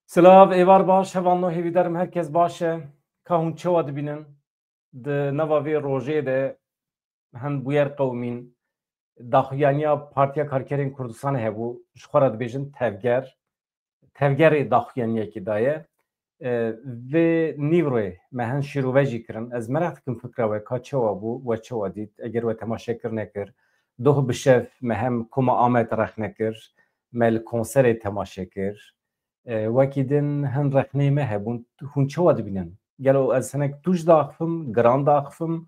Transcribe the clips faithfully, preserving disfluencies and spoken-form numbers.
Silav, êvar baş, hevalno hêvîdarim herkes baş e. Ka hûn çawa dibînin? Di nava vê rojê de hin bûyer qewimîn. Daxuyaniya Partiya Karkerên Kurdistanê hebû, ji xwe re dibêjin tevger. Tevgerê daxuyaniyekê daye. E, vê nîvroyê me hin şîrove jî kirin. Ez mereq dikim fikra we ka çawa bû, we çawa dît, eger we temaşe kir nekir. Doh bi şev me hem Koma Amed rexne kir, me li konserê temaşe kir. E, wekî din hin rexneyê me hebûn, hûn çawa dibînin? Gelo ez hinek tûj diaxifim, giran diaxifim,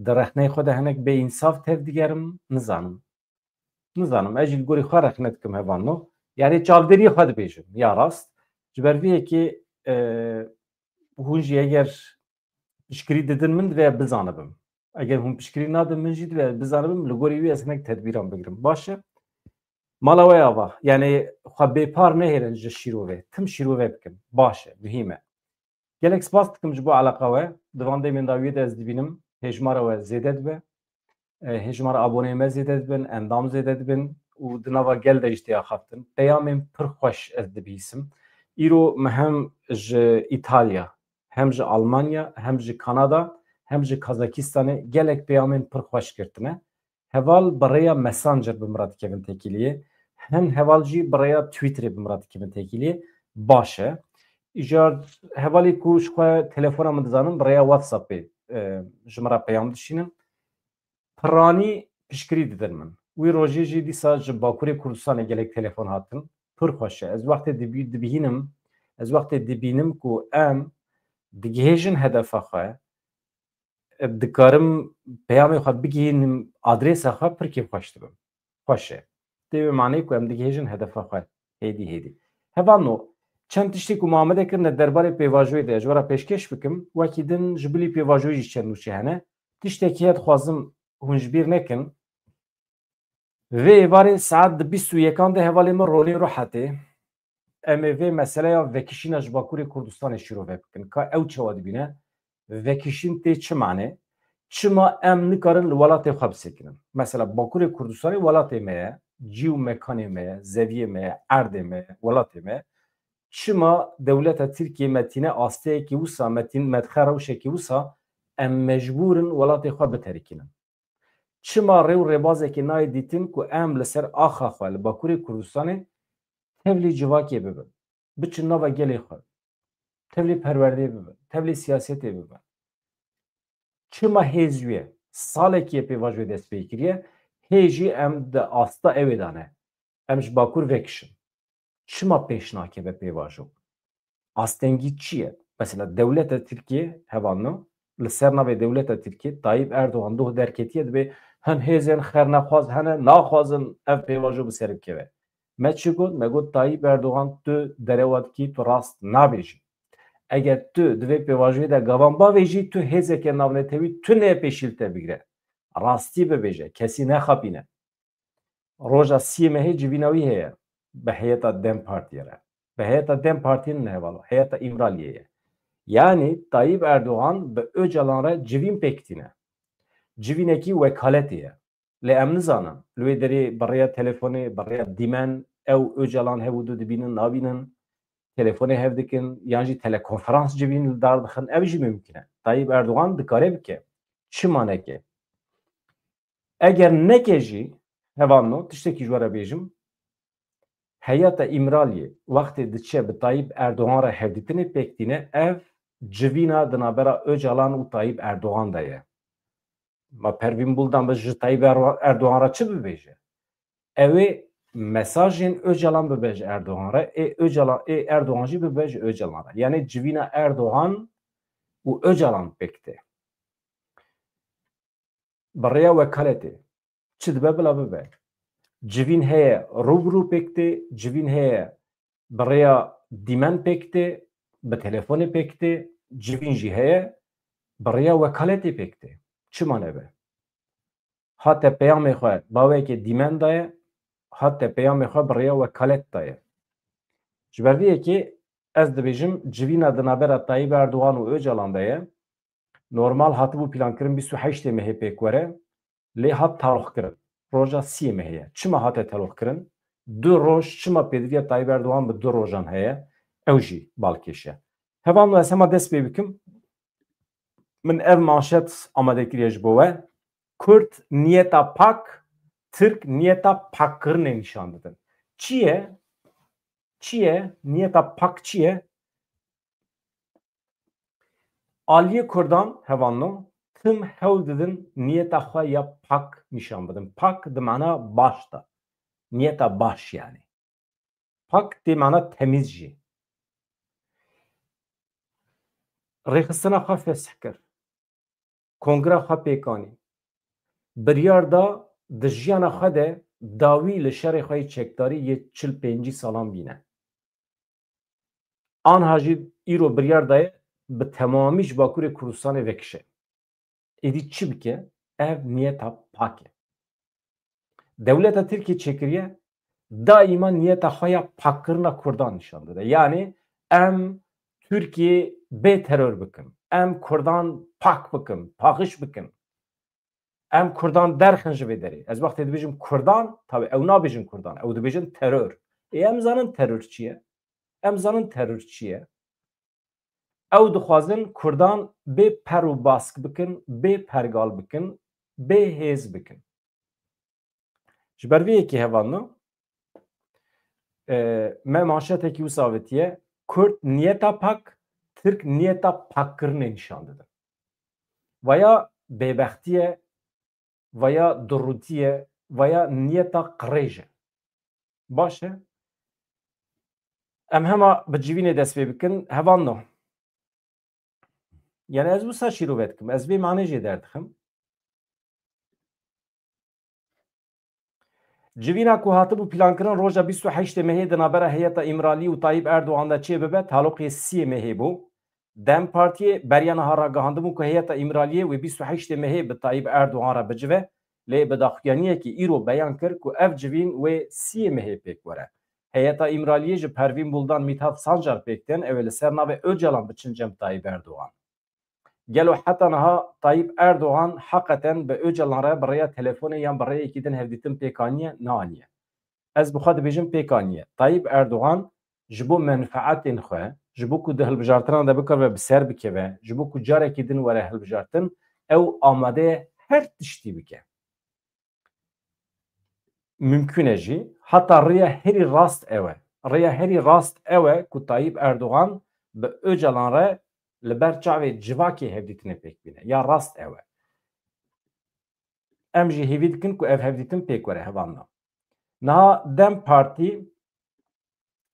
di rexneyê xwe de hinek bêînsaf tevdigerim, nizanim. Nizanim, ez jî li gorî xwe rexne dikim hevalno. Yani çavdêriyê xwe dibêjim, ya rast. Ji ber vê yekê, e, hûn jî eger piştgirî didin min divê bizanibim. Eger hûn piştgirî nadin min jî divê bizanibim, li gorî wî ez hinek tedbîran bigirim. Baş e. Mala we ava. Yani xwe bêpar nehêlin ji şîrovê. Tim şîrove bikin. Baş e, muhîm e. Gelek spas dikim ji bo eleqa we. Di van demên dawiyê de ez dibînim hêjmara we zêde dibe. E, hêjmara aboneyê me zêde dibin, endam zêde dibin û di nava gel de jî tê axaftin. Peyamên pir xweş ez dibihîsim. Îro me hem ji Îtalya, hem ji Almanya, hem ji Kanada, hem ji Kazakistanê gelek peyamên pir xweş girtine. Heval bi rêya Messenger bi min re dikevin têkiliyê. Hin heval jî bi rêya Twitterê bi min re dikevin têkiliyê. Baş e. Îcar hevalê ku ji xwe telefona min dizanin bi rêya WhatsAppê, e, ji min re peyam dişînin. Piranî piştgirî didin min. Wî rojê jî dîsa ji Bakurê Kurdistanê gelek telefon hatin. Pir xweş e. Ez wextê dibî-, dibihînim, ez wextê dibînim ku em digihêjin hedefa xwe, dikarim peyamê xwe bigihînim adrêsa xwe, pir kêfxweş dibim. Xweş e. Tê wê maneyê ku em digihêjin hedefa xwe hêdî hêdî. Hevalno, çend tiştê ku Muhamedê kirine derbarê pêvajoyê de ji we re pêşkêş bikim, wekî din ji bilî pêvajoyê jî çend nûçe hene. Tiştekî heye dixwazim hûn ji bîr nekin. Vê êvarê saet di bîst û yekan de hevalê min Ronî Ruhetê. Em ê vê meseleya vekişîna ji Bakurê Kurdistanê şîrove bikin. Ka ew çawa dibîne? Vekişîn tê çi mane? Çima em nikarin li welatê xwe bisekinin? Mesela Bakurê Kurdistanê welatê me ye, cî û mekanê me ye, zeviyê me ye, erdê me ye, welatê me ye. Çima dewleta Tirkiye me tîne asteyekî wisa, me tîn-, me dixe rewşekî wisa, em mecbûr in welatê xwe biterikînin? Çima rê û rêbazekê nayê dîtin ku em li ser axa xwe li Bakurê Kurdistanê tevlî civakê bibin, biçin nava gelê xwe, tevlî perwerdeyê bibin, tevlî siyasetê bibin? Çima hêz wê salekî ye pêvajoyê dest pê kiriye, hê jî em di asta ewê de ne, em ji Bakur vekişin? Çima pêş nakeve pêvajo? Astengî çi ye? Mesela dewleta Tirkiye, hevalno, li ser navê dewleta Tirkiye, Tayyip Erdogan doh derketiye, dibê hin hêzên xernexwaz hene, naxwazin ev pêvajo bi ser bikeve. Me çi got? Me got, Tayyip Erdogan, tu derewa dikî, tu rast nabêjî. Eger tu di vê pêvajoyê de gavan bavêjî, tu hêzeke navnetewî tune pêşî li te bigire. Rastî bibêje, kesî nexapîne. Roja siyê mehê civîna wî heye bi heyeta DEM Partiyê re. Bi heyeta DEM Partiyê ne, heval, heyeta Îmraliyê ye. Yanî Tayyip Erdogan bi Ocalan re civîn pêk tîne. Civînekî wekaletê ye. Lê em nizanin. Li wê derê bi rêya telefonê, bi rêya dîmen, ew Ocalan hev û du dibînin, nabînin. Telefonê hev dikin, yan jî telekonferans civîn li dar dixin. Ev jî mimkun e. Tayyip Erdogan dikare bike. Çima neke? Eger neke jî, hevalno, tiştekî ji we re bêjim, heyeta Îmraliyê wextê diçe bi Tayyip Erdogan re hevdîtinê pêk tîne, ev civîna di navbera Ocalan û Tayyip Erdogan de ye. Ma Pervîn Buldan bi ji Tayyip Erwa-, Erdogan re çi bibêje? Ew ê mesajên Ocalan bibe ji Erdogan re, ê Ocalan, ê Erdogan jî bibe ji Ocalan re. Yanî civîna Erdogan û Ocalan pêk tê. Bi rêya wekaletê çi dibe bila bibe. Civîn heye rû bi rû pêk tê, civîn heye bi rêya dîmen pêk tê, bi telefonê pêk tê, civîn jî heye bi rêya wekaletê pêk tê. Çima nebe? Hate peyamê xwe baweyekê dîmen daye, hate peyamê xwe bi rêya wekalet daye. Ji ber vê yekê ez dibêjim civîna di navbera Tayyip Erdogan û Ocalan de ye. Normal hatibû plankirin bîst û heştê mehê pêk were, lê hat teloxkirin. Roja siyê mehê ye. Çima hate teloxkirin? Du roj, çima pêdiviya Tayyip Erdogan bi du rojan heye? Ew jî balkêş e. Hevalno, ez hema dest pê bikim. Min ev manşet amade kiriye ji bo we. Kurd niyeta pak, Tirk niyeta pakkirinê nîşan didin. Çi ye? Çi ye? Niyeta pak çi ye? Aliyê Kurdan, hevalno, tim hewl didin niyeta xwe ya pak nîşan bidin. Pak di mana baş de. Niyeta baş yani. Pak tê mana temiz jî. Rêxistina xwe fesih kir. Kongra xwe pêk anî. Biryar da di jiyana xwe de dawî li şerê xwe yê çekdarî yê çil pêncî salan bîne. Anha jî îro biryar daye bi temamî ji Bakurê Kurdistanê vekişe. Êdî çi bike? Ev niyeta pak e. Dewleta Tirkiyê çêkiriye, daîma niyeta xwe ya pakkirina Kurdan nîşan dide. Yanî em Tirkiyê bê teror bikin, em Kurdan pak bikin, paxiş bikin. Em Kurdan derxin ji vê derê. Ez wextê dibêjim Kurdan, tabi ew nabêjin Kurdan, ew dibêjin teror. Ê em zanin teror çi ye? Em zanin teror çi ye? Ew dixwazin Kurdan bê per û bask bikin, bê pergal bikin, bê hêz bikin. Ji ber vê yekê hevalno, e, me manşetekî wisa avêtiye, Kurd niyeta pak, Tirk niyeta pakkirinê nîşan didin. Vaya bêbextî ye, vaya durûtî ye, vaya niyeta qirêj e. Baş e. Em hema bi civînê dest pê bikin. Hevalno. Yani ez wisa şîrove dikim. Ez vê manê jê derdixim. Civîna ku hatibû plankirin roja bîst û heştê mehê di navbera heyeta Îmralî û Tayyip Erdogan de çêbibe, taloqê siyê mehê bû. DEM Partiyê beriya niha ragihandibû ku heyeta Îmraliyê wê bîst û heştê mehê bi Tayyip Erdogan re bicive, lê bi daxuyaniyekî îro beyan kir ku ev civîn wê siyê mehê pêk were. Heyeta Îmraliyê ji Pervîn Buldan, Mîthat Sancar pêk tên, ew ê li ser navê Ocalan biçin cem Tayyip Erdogan. Gelo heta niha Tayyip Erdogan heqeten bi Ocalan re bi rêya telefonê yan bi rêyekî din hevdîtin pêk aniye? Neaniye. Ez bi xwe dibêjim pêk aniye. Tayyip Erdogan ji bo menfaetên xwe, ji bo ku di hilbijartinan de bikaribe bi ser bikeve, ji bo ku carekî din were hilbijartin, ew amade ye her tiştî bike. Mimkûn e jî, heta rêya herî rast ew e. Rêya herî rast ew e ku Tayyip Erdogan bi Ocalan re li ber çavê civakê hevdîtinê pêk bîne. Ya rast ew e. Em jî hêvî dikin ku ev hevdîtin pêk were, hevalno. Niha DEM Partî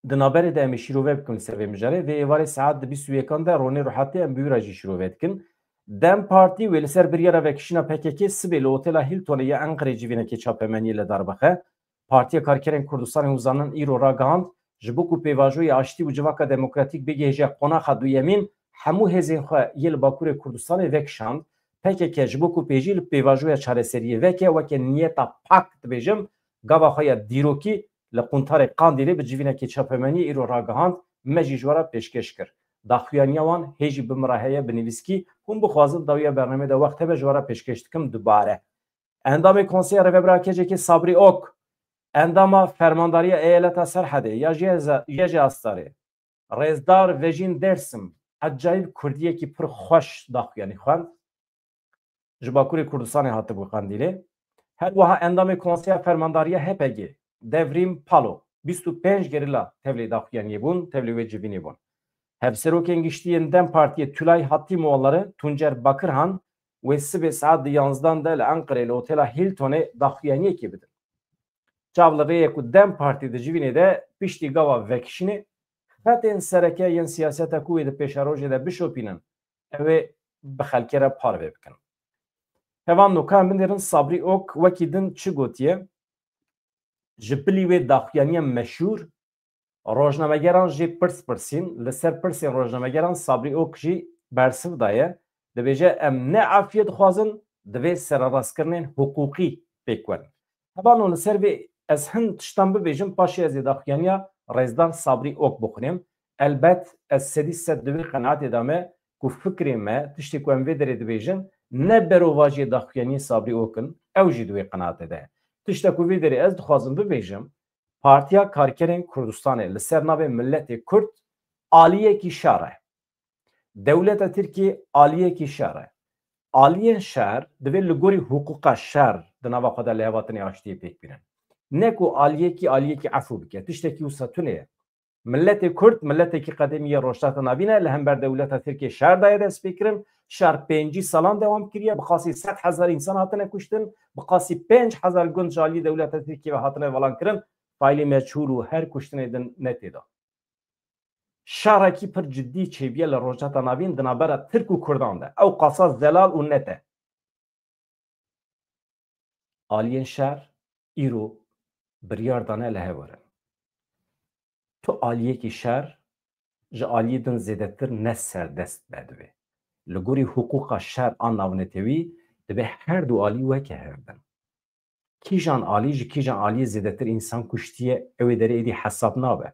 di navberê de em ê şîrove bikin li ser vê mijarê. Vê êvarê saet di bîst û yekan de ronê ruhatê em bi wî re jî şîrove dikin. DEM Partî wê li ser biryara vekişîna P K K sibê li Otela Hiltonê ya Enqerê civînekê çapemeniyê li dar bixe. Partiya Karkerên Kurdistanê hûn zanin îro ragihand, ji bo ku pêvajoyê aştî û civaka demokratîk bigihêje qonaxa duyemîn, hemû hêzên xwe yê li Bakurê Kurdistanê vekişand. P K K ji bo ku pêjî li pêvajoya çareseriyê veke, weke niyeta pak dibêjim, gava xwe ya dîrokî li quntarê Qandîlê bi civînekê çapemeniyê îro ragihand, me jî ji we re pêşkêş kir. Daxuyaniya wan hê jî bi min re heye bi nivîskî, hûn bixwazin dawiya bernamê de wext hebe ji we re pêşkêş dikim dubare. Endamê Konseya Rêvebira K C K Sabrî Ok, endama Fermandariya Eyaleta Serhedê ya Jê-, Jê Astarê, Rêzdar Vejîn Dêrsim, ecayîb kurdiyekî pir xweş daxuyanî xwend. Ji Bakurê Kurdistanê hatibû Qandîlê. Her wiha endamê Konseya Fermandariya H P G, Devrîm Palo, bîst û pênc gerîla tevlê daxuyaniyê bûn, tevlê wê civînê bûn. Hevserokên giştî yên DEM Partiyê Tülay Hatîmoğulları, Tuncer Bakırhan, wê sibê saet di yanzdan de li Enqerê li Otela Hiltonê daxuyaniyekê bidin. Çav li vê ye ku DEM Partî di civînê de piştî gava vekişînê xetên sereke yên siyaseta ku wê di pêşerojê de bişopînin, ew ê bi xelkê re parve bikin. Hevalno, ka em binêrin Sabrî Ok wekî din çi gotiye? Ji bilî wê daxuyaniya meşhûr, rojnamegeran jê pirs pirsîn, li ser pirsên rojnamegeran Sabrî Ok jî bersiv daye. Dibêje, em ne efiyê dixwazin, divê sererastkirinên hiqûqî pêk werin. Hevalno, li ser vê ez hin tiştan bibêjim, paşê ez ê daxuyaniya Rêzdar Sabrî Ok bixwînim. Elbet ez sedî sed di wê qenaetê de me ku fikrê me, tiştê ku em vê derê dibêjin, ne berovajiyê daxuyaniyê Sabrî Ok in, ew jî di wê qenaetê de ye. Tişta ku vê derê ez dixwazim bibêjim, Partiya Karkerên Kurdistanê li ser navê miletê Kurd aliyekî şer e. Dewleta Tirkiyê aliyekî şer e. Aliyên şer divê li gorî hiqûqa şer di nava xwe de lihevhatinê aştiyê pêk bînin. Ne ku aliyekî aliyekî efû bike. Tiştekî wisa tune ye. Miletê Kurd, miletekî qedîmî yê Rojhilata Navîn e, li hember dewleta Tirkiyê şer daye destpêkirin. Şer pêncî salan dewam kiriye, bi qasî sed hezar însan hatine kuştin, bi qasî pênc hezar gund ji aliyê dewleta Tirkiyê ve hatine velankirin. Faîlê meçhûl û her kuştinê din ne tê de. Şerekî pir cidî çêbûye li Rojhilata Navîn di navbera Tirk û Kurdan de. Ew qasa zelal û net e. Aliyên şer îro biryar dane li hev werin. Tu aliyekî şer ji aliyê din zêdetir ne serdest be divê. Li gorî hiqûqa şer a navnetewî divê her du alî weke hev bin. Kîjan alî ji kîjan aliyê zêdetir însan kuştiye, ew ê derê êdî hesab nabe.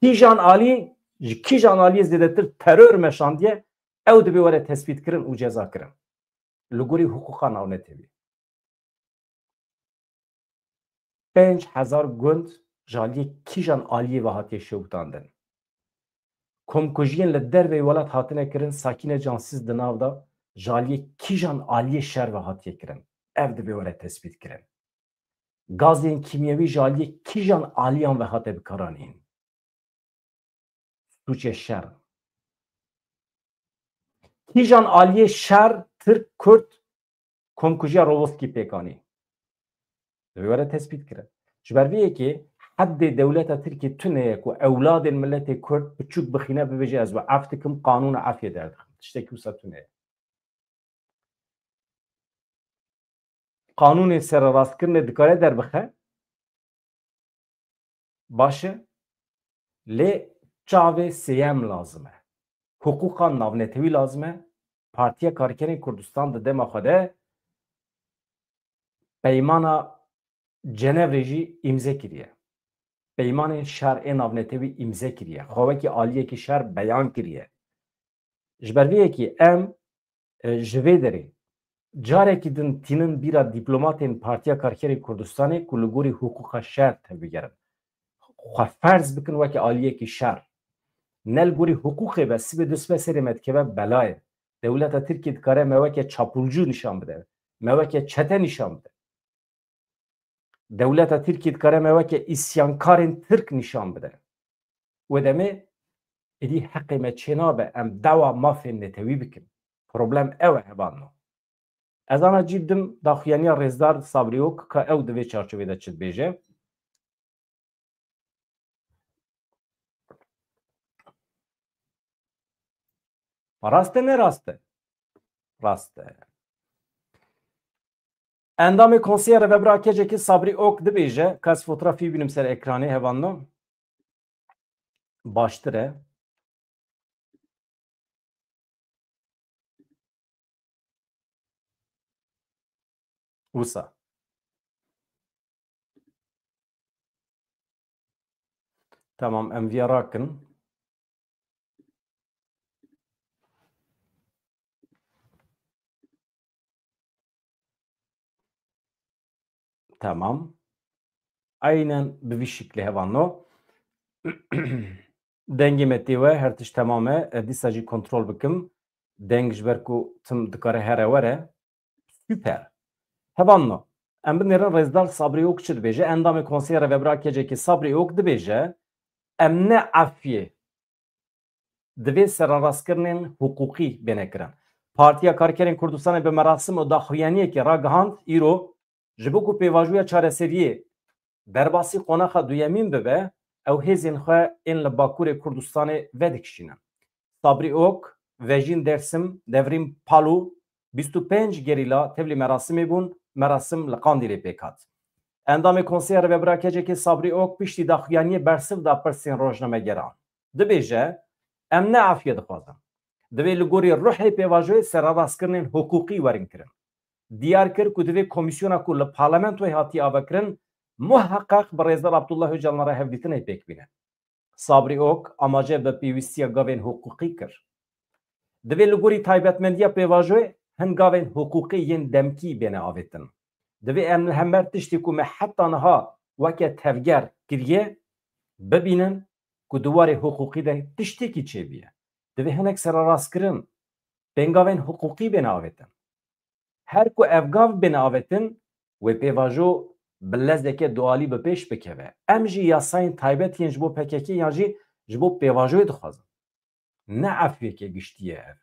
Kîjan alî ji kîjan aliyê zêdetir teror meşandiye, ew divê were tespîtkirin û cezakirin. Li gorî hiqûqa navnetewî. Pênc hezar gund ji aliyê kîjan aliyê ve hatiye şewitandin? Komkujiyên li derveyî welat hatine kirin, sakîne cansîz di nav de ji aliyê kîjan aliyê şer ve hatiye kirin? Ev divê were tespîtkirin. Gazên kîmyewî ji aliyê kîjan aliyan ve hate bikaranîn? Sûcê şer. Kîjan aliyê şer Tirk, Kurd, komkujiya Roboskî pêk anî? Divê were tespît kirin. Ji ber vê yekê heddê dewleta Tirkiyê tune ye ku ewladên miletê Kurd piçûk bixîne bibêje, ez we ef dikim, qanûna efyê derdixim. Tiştekî wisa tune ye. Qanûnê sererastkirinê dikare derbixe. Baş e. Lê çavê sêyem lazim e. Hiqûqa navnetewî lazim e. Partiya Karkerên Kurdistan di dema xwe de peymana Cenevrê jî îmze kiriye. Peymanên şer ê navnetewî îmze kiriye. Xwe wekî aliyekî şer beyan kiriye. Ji ber vê yekê em, e, ji vê derê carekî din tînin bîra dîplomatên Partiya Karkerên Kurdistanê ku li gorî hiqûqa şer tevbigerin. Xwe ferz bikin weke aliyekî şer. Ne li gorî hiqûqê be, sibê du sibê serê me dikeve belayê. Dewleta Tirkiyê dikare me weke çapulcû nîşan bide. Me weke çete nîşan bide. Dewleta Tirkiyê dikare me weke îsyankarên Tirk nîşan bide. Wê demê êdî heqê me çênabe em dawa mafên netewî bikin. Problem ew e hevalno. Ez ana cî dim daxuyaniya rêzdar Sabrî Ok ka ew di vê çarçovê de çi dibêje. Rast e, ne rast e? Rast e. Endamê Konseya Rêvebir a K C K'ê Sabrî Ok dibêje, ka ez fotografî bînim ser ekranê, hevalno. Baştir e. Wisa. Tamam, em viya rakin. Tamam. Aynen bi vî şiklî hevalno. Dengê me tê we, her tişt temam e. Ez dîsa jî kontrol bikim. Deng ji ber ku tim dikare here were. Super. Hevalno. Em binêrin rêzdar Sabrî Ok çi dibêje. Endamê Konseya Rêvebir a K C K'ê Sabrî Ok dibêje, em ne efyê divê sererastkirinên hiqûqî bêne kirin. Partiya Karkerên Kurdistanê bi merasim û daxuyaniyekê ragihand, îro ji bo ku pêvajoya çareseriyê derbasî qonaxa duyemîn bibe, ew hêzên xwe ên li Bakurê Kurdistanê vedikişînin. Sabrî Ok, Vejîn Dersim, Devrîm Palû, bîst û pênc gerîla tevlî merasimê bûn, merasim li Qandîlê pêk hat. Endamê Konseya Rêvebir a K C K'ê Sabrî Ok piştî daxuyaniyê bersiv da pirsên rojnamegeran. Dibêje, em ne efyê dixwazin. Divê li gorî ruhê pêvajoyê sererastkirinên hiqûqî werin kirin. Diyar kir ku divê komîsyona ku li parlamentoyê hatiye avekirin, muheqeq bi rêzdar Abdullah Ocalan re hevdîtinê pêk bîne. Sabrî Ok amaje bi pêwîstiya gavên hiqûqî kir. Divê li gorî taybetmendiya pêvajoyê hin gavên hiqûqî yên demkî bêne avêtin. Divê em li hember tiştê ku me heta niha weke tevger kiriye, bibînin, ku di warê hiqûqî de tiştekî çêbûye. Divê hinek sererastkirin, pêngavên hiqûqî bêne avêtin. Her ku ev gav bêne avêtin, wê pêvajo bi lezeke dualî bi pêş bikeve. Em jî yasayên taybet yên ji bo P K K yan jî ji bo pêvajoyê dixwazin. Ne efûyeke giştî ye ev.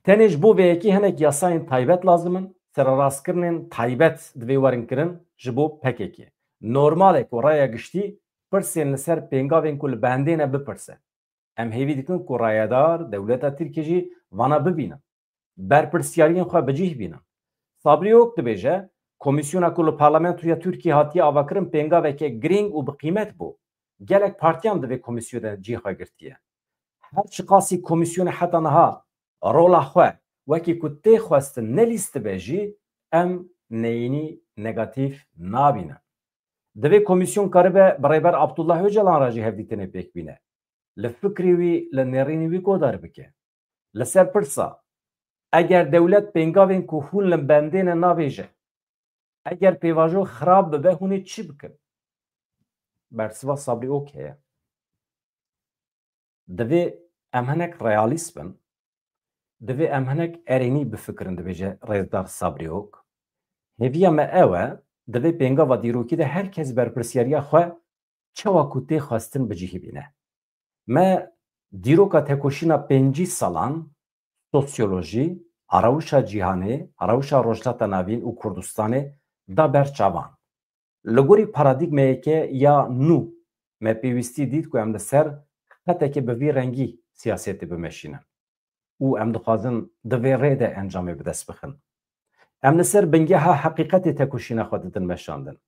Tenê ji bo vê yekê hinek yasayên taybet lazim in, sererastkirinên taybet divê werin kirin ji bo P K K. Normal e ku raya giştî pirsên li ser pêngavên ku li bendê ne bipirse. Em hêvî dikin ku rayedar, dewleta Tirkiyê jî vana bibînin. Berpirsyariyên xwe bi cih bînin. Sabrî Ok dibêje, komîsyona ku li Parlamentoya Tirkiyê hatiye avakirin pêngaveke girîng û bi qîmet bû. Gelek partiyan di vê komîsyonê de cihê xwe girtiye. Her çiqasî komîsyonê heta niha rola xwe wekî ku tê xwestin nelîstibe jî, em neyînî negatîf nabînin. Divê komîsyon karibe bi Rêber Abdullah Ocalan re jî hevdîtinê pêk bîne. Li fikrê wî, li nêrînê wî guhdar bike. Li ser pirsa, eger dewlet pêngavên ku hûn li bendê ne navêje, eger pêvajo xirab bibe, hûn ê çi bikin? Bersiva Sabrî Ok heye. Divê em hinek realîst bin. Divê em hinek erênî bifikirin, dibêje rêzdar Sabrî Ok. Hêviya me ew e, di vê pêngava dîrokî de her kes berpirsyariya xwe çawa ku tê xwestin bi cihî bîne. Me dîroka tekoşîna pêncî salan, sosyolojî, a rewşa cîhanê, a rewşa Rojhilata Navîn û Kurdistanê da ber çavan. Li gorî paradîgmeyeke ya nû me pêwîstî dît ku em li ser xeteke bi vî rengî siyasetê bimeşînin û em dixwazin di vê rê de encamê bi dest bixin. Em li ser bingeha heqîqetê tekoşîna xwe didin meşandin.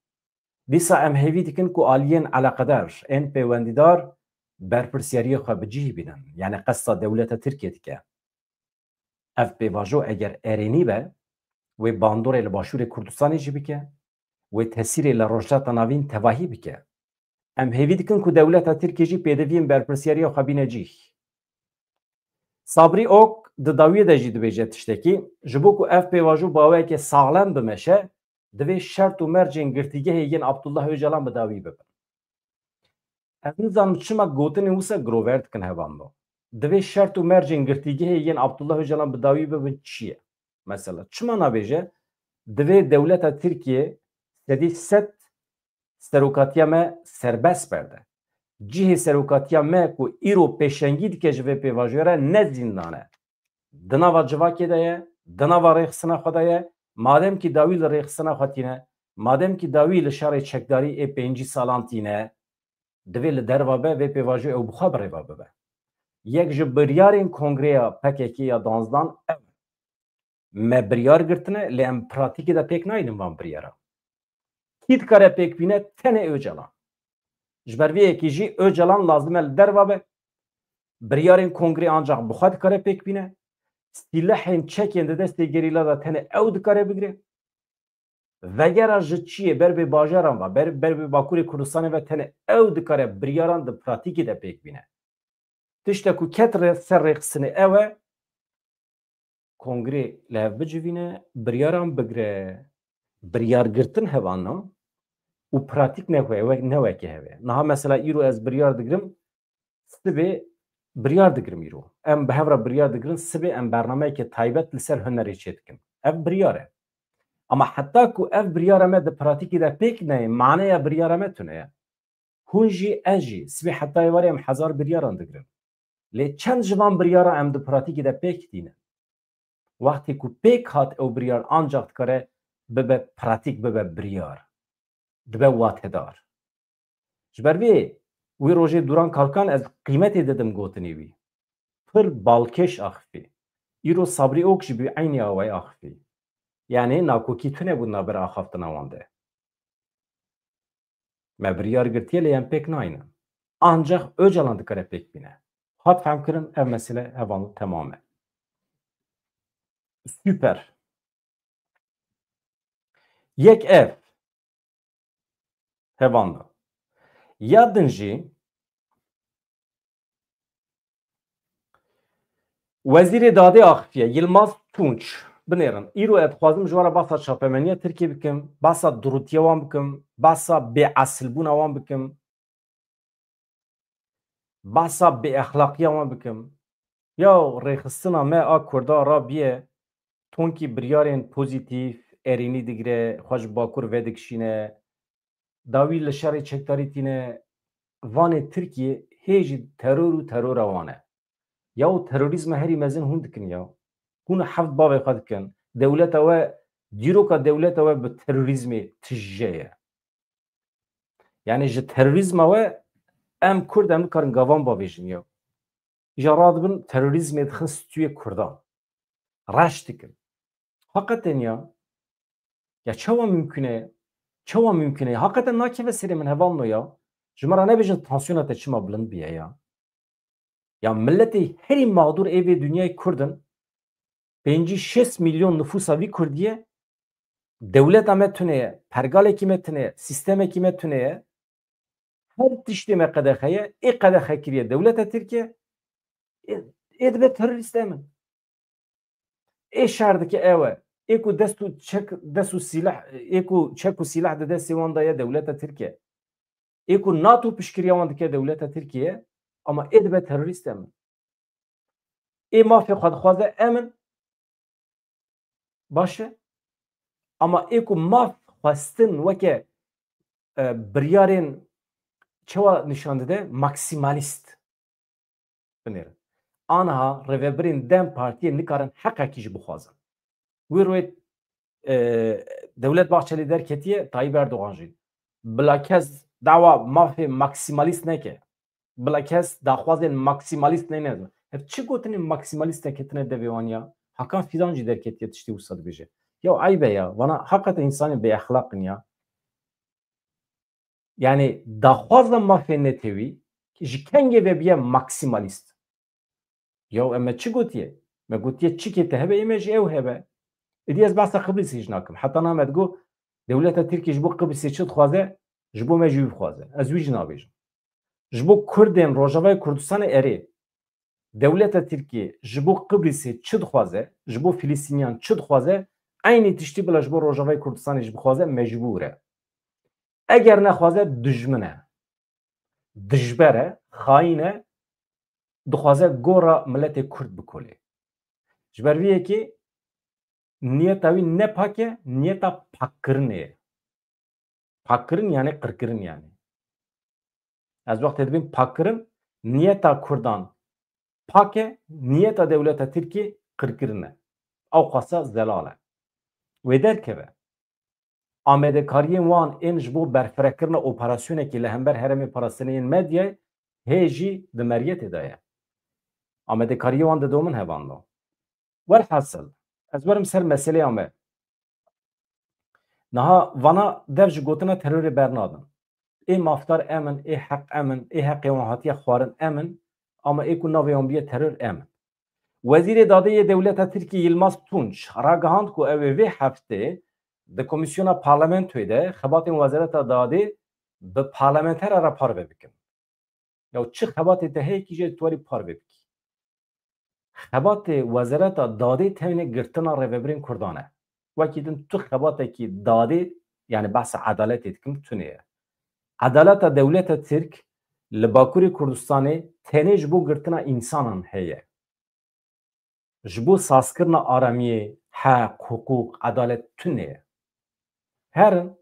Dîsa em hêvî dikin ku aliyên eleqedar, ên pêwendîdar berpirsyariyê xwe bi cihî bînin, yanî qesta dewleta Tirkiyê dike. Ev pêvajo eger erênî be, wê bandorê li Başûrê Kurdistanê jî bike, wê tesîrê li Rojhilata Navîn tevahî bike. Em hêvî dikin ku dewleta Tirkiyê jî pêdiviyên berpirsyariya xwe bîne cih. Sabrî Ok di dawiyê de jî dibêje tiştekî, ji bo ku ev pêvajo bi awayeke saxlem bimeşe, divê şert û mercên girtîgehê yên Abdullah Ocalan bi dawî bibin. Ez nizanim çima gotinên wisa girover dikin hevalno. Divê şert û mercên girtîgehê yên Abdullah Ocalan bi dawî bibin çi ye? Mesela, çima nabêje, divê dewleta Tirkiyê sedî sed serokatiya me serbest berde. Cihê serokatiya me ku îro pêşengî dike ji vê pêvajoyê re ne zîndan e. Di nava civakê de ye, di nava rêxistina xwe de ye. Madem kî dawî li rêxistina xwe tîne, madem kî dawî li şerê çekdarî ê pêncî salan tîne, divê li derva be, vê pêvajoyê ew bi xwe bi rêva bibe. Yek ji biryarên kongreya P K K ya danzdan ew e. Me biryar girtine, lê em pratîkê de pêk nayînin van biryara. Kî dikare pêk bîne? Tenê Ocalan. Ji ber vê yekê jî Ocalan lazim e li derva be. Biryarên kongrê ancax bi xwe dikare pêk bîne. Sîlehên çekên di destê gerîla de tenê ew dikare bigire. Vegera ji çiyê ber bi bajaran ve, ber, ber bi Bakurê Kurdistanê ve tenê ew dikare biryaran di pratîkê de pêk bîne. Tişte ku ket re-, ser rêxistinê ew e, kongrê li hev bicivîne, biryaran bigire. Biryar girtin hevalno û pratîk ne we-, ne weke hev e. Niha mesela îro ez biryar digirim, sibê biryar digirim îro. Em bi hev re biryar digirin, sibê em bernameyeke taybet li ser hunerê çêdikin. Ev biryar e. Ama heta ku ev biryara me di pratîkê de pêk neyê, maneya biryara me tune ye. Hûn jî, ez jî, sibê heta êvarê em hezar biryaran digirin. Lê çend ji van biryara em di pratîkê de pêk tînin? Wextê ku pêk hat ew biryar ancax dikare bibe pratîk, bibe biryar. Dibe watedar. Ji ber vê, wî rojê Duran Kalkan ez qîmetê didim gotinê wî. Pir balkêş axifî. Îro Sabrî Ok jî bi eynî awayî axifî. Yanî nakokî tune bû navbera axaftina wan de. Me biryar girtiye lê em pêk nayînin. Ancax Ocalan dikare pêk bîne. Hat fehmkirin, ev mesele hevalno temam e. Super. Yek ev. Hevalno. Ya din jî Wezîrê Dadê axifiye, Yilmaz Tunç. Binêrin. Îro ez dixwazim ji we re behsa çapemeniya Tirkiyê bikim, behsa durûtiya wan bikim, behsa bêesilbûna wan bikim, behsa bêexlaqiya wan bikim. Ya rêxistina me a Kurda rabiye, tonkî biryarên pozîtîf, erênî digire, xwe ji Bakur vedikişîne, dawî li şerê çekdarî tîne, vanê Tirkiyê hê jî teror û terora wan e. Ya û terorîzma herî mezin hûn dikin ya. Hûn heft bavê xwe dikin. Dewleta we, dîroka dewleta we bi terorîzmê tije ye. Yani ji terorîzma we em Kurd em nikarin gavan bavêjin ya. Îja radibin terorîzmê dixin stûyê Kurdan. Reş dikin. Heqeten ya. Ya çawa mümkün e? Çawa mümkün e? Heqeten nakeve serê min hevalno ya. Ji me re nebêjin tansiyona te çima bilind biye ya. Ya milletê herî mağdur ê vê dinyayê Kurd in. Pêncî şêst milyon nüfusa vî Kurdî ye. Dewleta me tune ye, pergalekî me tune ye, sîstemekî me tune ye. Her tiştê me qedexe ye, ê qedexe kiriye dewleta Tirkiye, ê, ê dibe terorîst em in. Ê şer dike ew e. Ê ku dest û çek, dest û sîleh, ê ku çek û sîleh di destê wan de ye dewleta Tirkiye. Ê ku NATO piştgiriya wan dike dewleta Tirkiye, ama ê dibe terorîst em in. Ê mafê xwe dixwaze em in. Baş e. Ama ê ku maf xwestin weke, e, biryarên çawa nîşan dide? Maksimalîst. Binêrin. Aniha rêvebirên DEM Partiyê nikarin heqekî jî bixwazin. Wî rûyê, e, Dewlet Bahçelî derketiye, Tayyip Erdogan jî. Bila kes dawa mafê maksimalîst neke. Bila kes daxwazên maksimalîst neyne. Ev çi gotinên maksimalîst derketine devê wan ya? Hakan Fidan jî derketiye tiştê wisa dibêje. Ya eyb e ya. Vana heqeten însanên bêexlaq in ya. Yani daxwaza mafê netewî ji kengê ve biye maksimalîst. Ya em me çi gotiye? Me gotiye çikê te hebe, ê me jî ew hebe. Êdî ez behsa Qibrîsê jî nakim. Heta niha me digot dewleta Tirkiyê ji bo Qibrîsê çi dixwaze, ji bo me jî wî bixwaze. Ez wî jî nabêjim. Ji bo Kurdên Rojavayê Kurdistanê erê. Dewleta Tirkiyê ji bo Qibrîsê çi dixwaze, ji bo Filistîniyan çi dixwaze, eynî tiştî bila ji bo Rojavayê Kurdistanê jî bixwaze, mecbûr e. Eger nexwaze, dijmin e. Dijber e, xayîn e, dixwaze gora miletê Kurd bikolê. Ji ber vê yekê niyeta wî ne pak e, niyeta pakkirinê ye. Pakkirin yani qirkirin yani. Ez wextê dibêm pakkirin, niyeta Kurdan pak e, niyeta dewleta Tirkiyê qirkirin e. Ew qasa zelal e. Wê derkeve. Amedekariyên wan ên ji bo berfirekirina operasyonekî li hember herêmê parastinê yên medyayê hê jî di meriyetê de ye. Amedekariyê wan didomin hevalno. Welhasil, ez werim ser meseleya me. Niha vana dev ji gotina terorê bernadin. Ê mafdar em in, ê heq em in, ê heqê wan hatiye xwarin em in, ama ê ku navê wan biye teror em in. Wezîrê Dadê yê dewleta Tirkî Yilmaz Tunç ragihand ku ew ê vê heftê di komîsyona parlamentoyê de xebatên Wezareta Dadê bi parlamentera re parve bikin. Ya çi xebatê te heye kî jê tu warî parve bikî. Xebatê Wezareta Dadê tenê girtina rêvebirên Kurdan e. Wekî din tu xebatekî dadê, yani behsa edaletê dikim, tune ye. Edaleta dewleta Tirk li Bakurê Kurdistanê tenê ji bo girtina însanan heye. Ji bo sazkirina aramiyê, heq, hiqûq, edalet tune ye. Herin,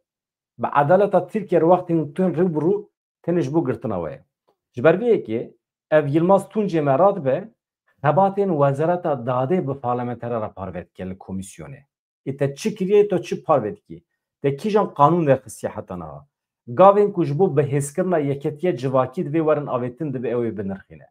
bi edaleta Tirkiye re wextên tun rû bi rû tenê ji bo girtina we ye. Ji ber vê yekê ev Yilmaz Tuncê me radibe, xebatên Wezareta Dadê bi parlamenteran re parve dike li komîsyonê. Ê te çi kiriye, to çi parve dikî? Te kîjan qanûn derxistiye heta niha? Gavên ku ji bo bihêzkirina yeketiya civakî divê werin avêtin, divê ew ê binirxîne.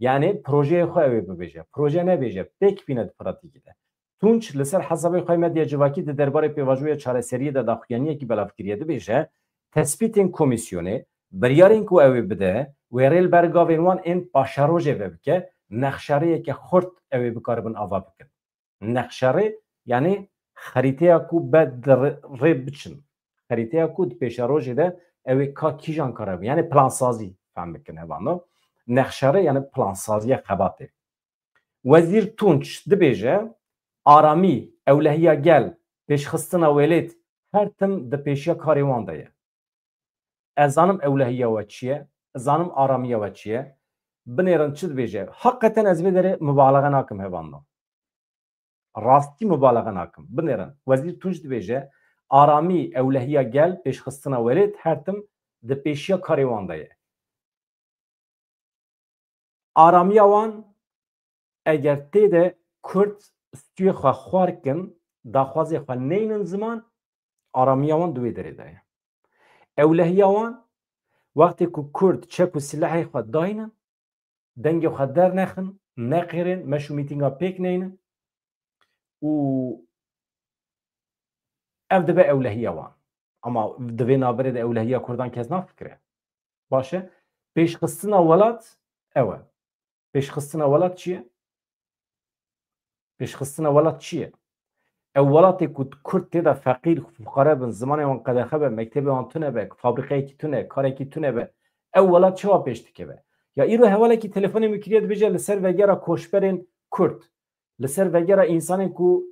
Yani projeyê xwe ew ê bibêje. Proje nebêje, têk bîne di pratîkê de. Tunç li ser hesabê xwe medya civakî di derbarê pêvajoya çareseriyê de daxuyaniyekî belav kiriye. Dibêje, tespîtên komîsyonê, biryarên ku ew ê bide, wê rê li ber gavên wan ên paşerojê ve bike, nexşerêyeke xurt ew ê bikaribin ava bikin. Nexşerê, yani xerîteya ku be di rê, rê biçin. Xerîteya ku di pêşerojê de ew ê ka kîjan kare bin. Yani plansazî fehm bikin hevalno. Nexşerê, yani plansaziya xebatê. Wezîr Tunç dibêje, aramî, Ewlehiya gel, pêşxistina welêt her tim di pêşiya karê wan de ye. Ez zanim ewlehiya we çi ye, ez zanim aramiya we çi ye. Binêrin çi dibêje. Heqeten ez vê derê mubalaxe nakim hevalno. Rastî mubalaxe nakim. Binêrin. Wezîr Tunç dibêje, aramî, ewlehiya gel, pêşxistina welêt her tim di pêşiya karê wan de ye. Aramiya wan eger tê de Kurd stûyê xwe xwar kin, daxwazê xwe neynin ziman, aramiya wan di wê derê de ye. Ewlehiya wan, wextê ku Kurd çek û silehê xwe daynin, dengê xwe dernexin, neqêrên, meş û mîtînga pêk neynin û ev dibe ewlehiya wan. Ama di vê navberê de ewlehiya Kurdan kes nafikire. Baş e. Pêşxistina welat ew e. Pêşxistina welat çi ye? Pêşxistina welat çi ye? Ew welatê ku Kurd tê de feqîr, fuqare bin, zimanê wan qedexe be, mektebê wan tune be, fabrîqeyekî tune, karekî tune be, ew welat çawa pêş dikeve? Ya îro hevalekî telefonê min kiriye, dibêje li ser vegera koçberên Kurd, li ser vegera însanên ku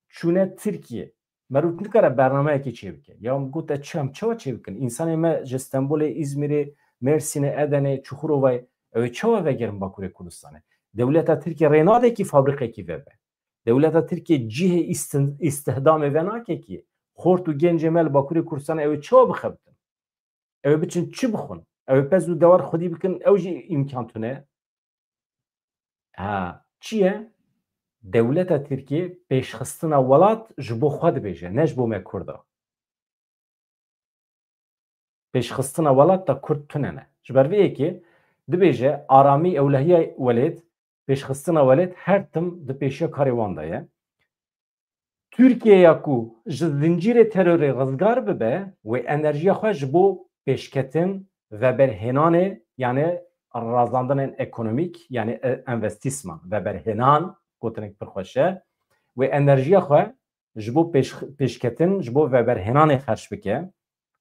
çûne Tirkiye, merût nikare bernameyekê çêbike. Ya min got, ez çi, em çawa çêbikin? Însanê me ji Stenbolê, Îzmîrê, Mêrsînê, Edenê, Çuxurovayê, ew ê çawa vegerin Bakurê Kurdistanê? Dewleta Tirkiye rê nade kî fabrîqekî vebe. Dewleta Tirkiye cihê îstin-, îstihdamê venake kî. Xort û gencê me li Bakurê Kurdistanê ew ê çawa bixebitin? Ew ê biçin çi bixwin? Ew ê pez û dewar xwedî bikin, ew jî îmkan tune. Ha, çi ye? Dewleta Tirkiye pêşxistina welat ji bo xwe dibêje, ne ji bo me Kurda. Pêşxistina welat da Kurd tune ne. Ji ber vê yekê dibêje aramî, ewlehiya welêt, pêşxistina welêt her tim di pêşiya karê wan de ye. Tirkiyeya ku ji zincîrê terorê rizgar bibe, wê enerjiya xwe ji bo pêşketin, veberhênanê, yani razandinên ekonomîk, yani e-, investissement, veberhênan, gotinek pir xweş e, wê enerjiya xwe ji bo pêş-, pêşketin, ji bo veberhênanê xerc bike,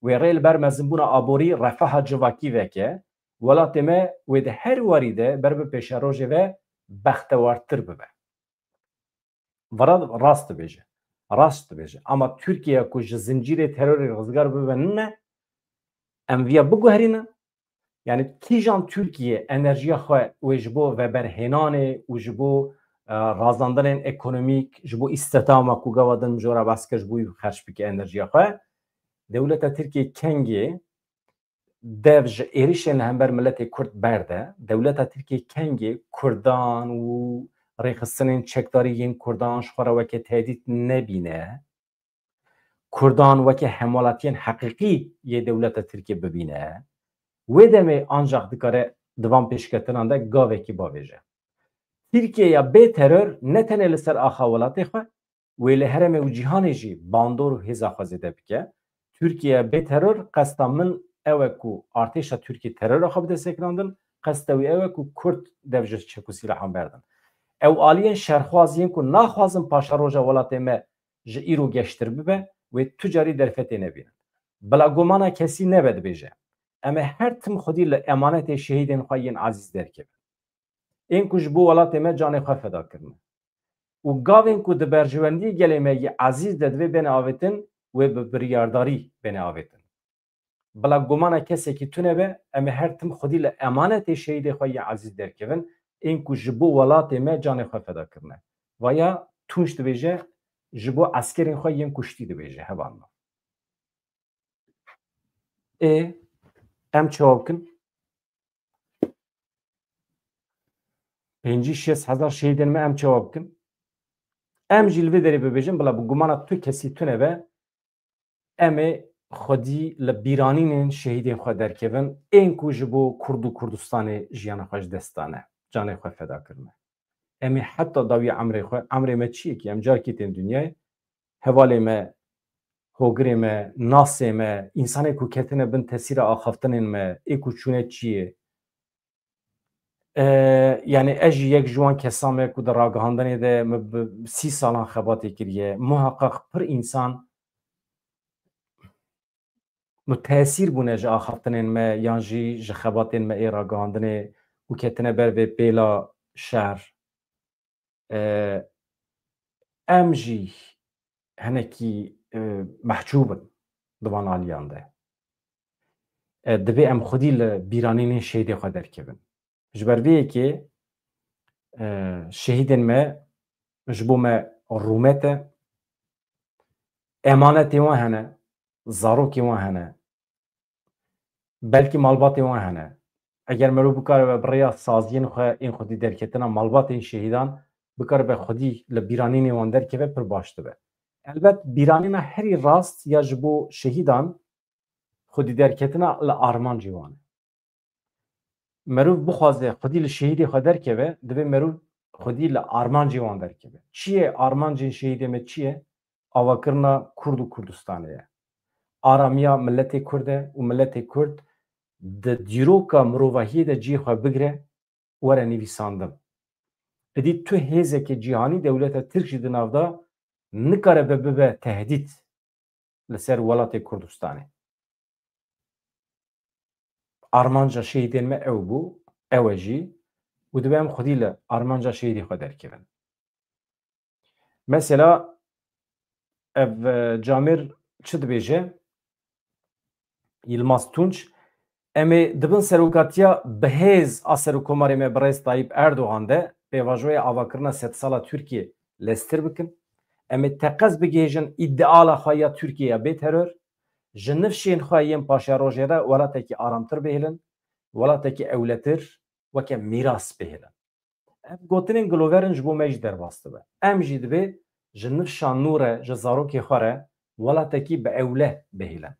wê rê li ber mezinbûna aborî, refaha civakî veke, welatê me wê di her warî de ber bi pêşerojê ve bextewartir bibe. Vara rast dibêje. Rast dibêje. Ama Tirkiye ku ji zincîrê terorê rizgar bibe ne, em viya biguherînin. Yani kîjan Tirkiye enerjiya xwe wê ji bo veberhênanê û ji bo, e, razandinên ekonomîk, ji bo îstihdama ku gava din mijora behs kir, ji bo wî xerc bike enerjiya xwe. Dewleta Tirkiye kengê dev ji êrişên li hember miletê Kurd berde. Dewleta Tirkiye kengê Kurdan û rêxistinên çekdarî yên Kurdan ji xwe re weke tehdît nebîne. Kurdan weke hemwelatiyên heqîqî yê dewleta Tirkiye bibîne. Wê demê ancax dikare di van pêşketinan de gavekî bavêje. Tirkiyeya bê teror ne tenê li ser axa welatê xwe, wê li herêmê û cîhanê jî bandor û hêza xwe zêde bike. Tirkiyeya bê teror qesta min ew e ku artêşa Tirkiye terora xwe bide sekinandin, qesta wî ew e ku Kurd dev ji çek û sîlahan berdin. Ew aliyên şerxwaz yên ku naxwazin paşeroja welatê me ji îro geştir bibe, wê tu carî derfetê nebînin. Bila gumana kesî nebe dibêje, em ê her tim xwedî li emanetê şehîdên xwe yên ezîz derkevin. Ên ku ji bo welatê me canê xwe feda kirine. Û gavên ku di berjewendiyê gelê me yê ezîz de divê bêne avêtin, wê bi biryardarî bêne avêtin. Bila gumana kesekî tune be, em ê her tim xwedî li emanetê şehîdê xwe yê ezîz derkevin, ên ku ji bo welatê me canê xwe feda kirine. Vaya Tunç dibêje, ji bo eskerên xwe yên kuştî dibêje, hevalno. Ê, em çawa bikin? Pêncî şêst hezar şehîdên me em çawa bikin? Em jî li vê derê bibêjin, bila bi gumana tu kesî tune be, em ê xwedî li bîranînên şehîdên xwe derkevin, ên ku ji bo Kurd û Kurdistanê jiyana xwe ji dest dane, canê xwe feda kirine. Em ê heta dawî emrê xwe, emrê me çi ye kî? Em carekî tên dinyayê, hevalê me, hogirê me, nasê me, însanê ku ketine bin tesîra axaftinên me, ê ku çûne çiyê. E, yani ez jî yek ji wan kesan me ku di ragihandinê de min bi sî salan xebatê kiriye. Muheqeq pir însan mutesîr bûne ji axaftinên me yan jî ji xebatên me ê ragihandinê û ketine ber vê pêla şer. E, em jî hinekî, e, mehcûb in di van aliyan de. E, divê em xwedî li bîranînên şehîdê xwe derkevin. Ji ber vê yekê, e, şehîdên me ji bo me rûmet e, emanetê wan hene, zarokê wan hene, belkî malbatê wan hene. Eger merov bikaribe bi rêya saziyên xwe ên xwedî derketina malbatên şehîdan bikaribe xwedî li bîranînê wan derkeve, pir baş dibe. Elbet bîranîna herî rast ya ji bo şehîdan xwedî derketina li armancê wan e. Merov bixwaze xwedî li şehîdê xwe derkeve, divê merov xwedî li armancê wan derkeve. Çi ye armancên şehîdê me, çi ye? Avakirina Kurd û Kurdistanê ye. Aramiya miletê Kurd e û miletê Kurd di dîroka mirovahiyê de cihê xwe bigire, were nivîsandin. Êdî tu hêzeke cîhanî, dewleta Tirk jî di nav de, nikare be bibe tehdît li ser welatê Kurdistanê. Armanca şehîdên me ew bû, ew e jî, û divê em xwedî li armanca şehîdê xwe derkevin. Mesela, ev, e, camêr çi dibêje? Yilmaz Tunç, em ê di bin serokatiya bihêz a Serokkomarê me birêz Tayyip Erdogan de pêvajoya avakirina sedsala Tirkiyê leztir bikin. Em ê teqez bigihêjin îdeala xwe ya Tirkiyê ya bê teror. Ji nifşên xwe yên paşerojê re welatekî aramtir bihêlin, welatekî ewletir weke mîras bihêlin. Ev gotinên gilover in, ji bo me jî derbas dibe. Em jî divê ji nifşa nû re, ji zarokê xwe re welatekî bi ewle bihêlin.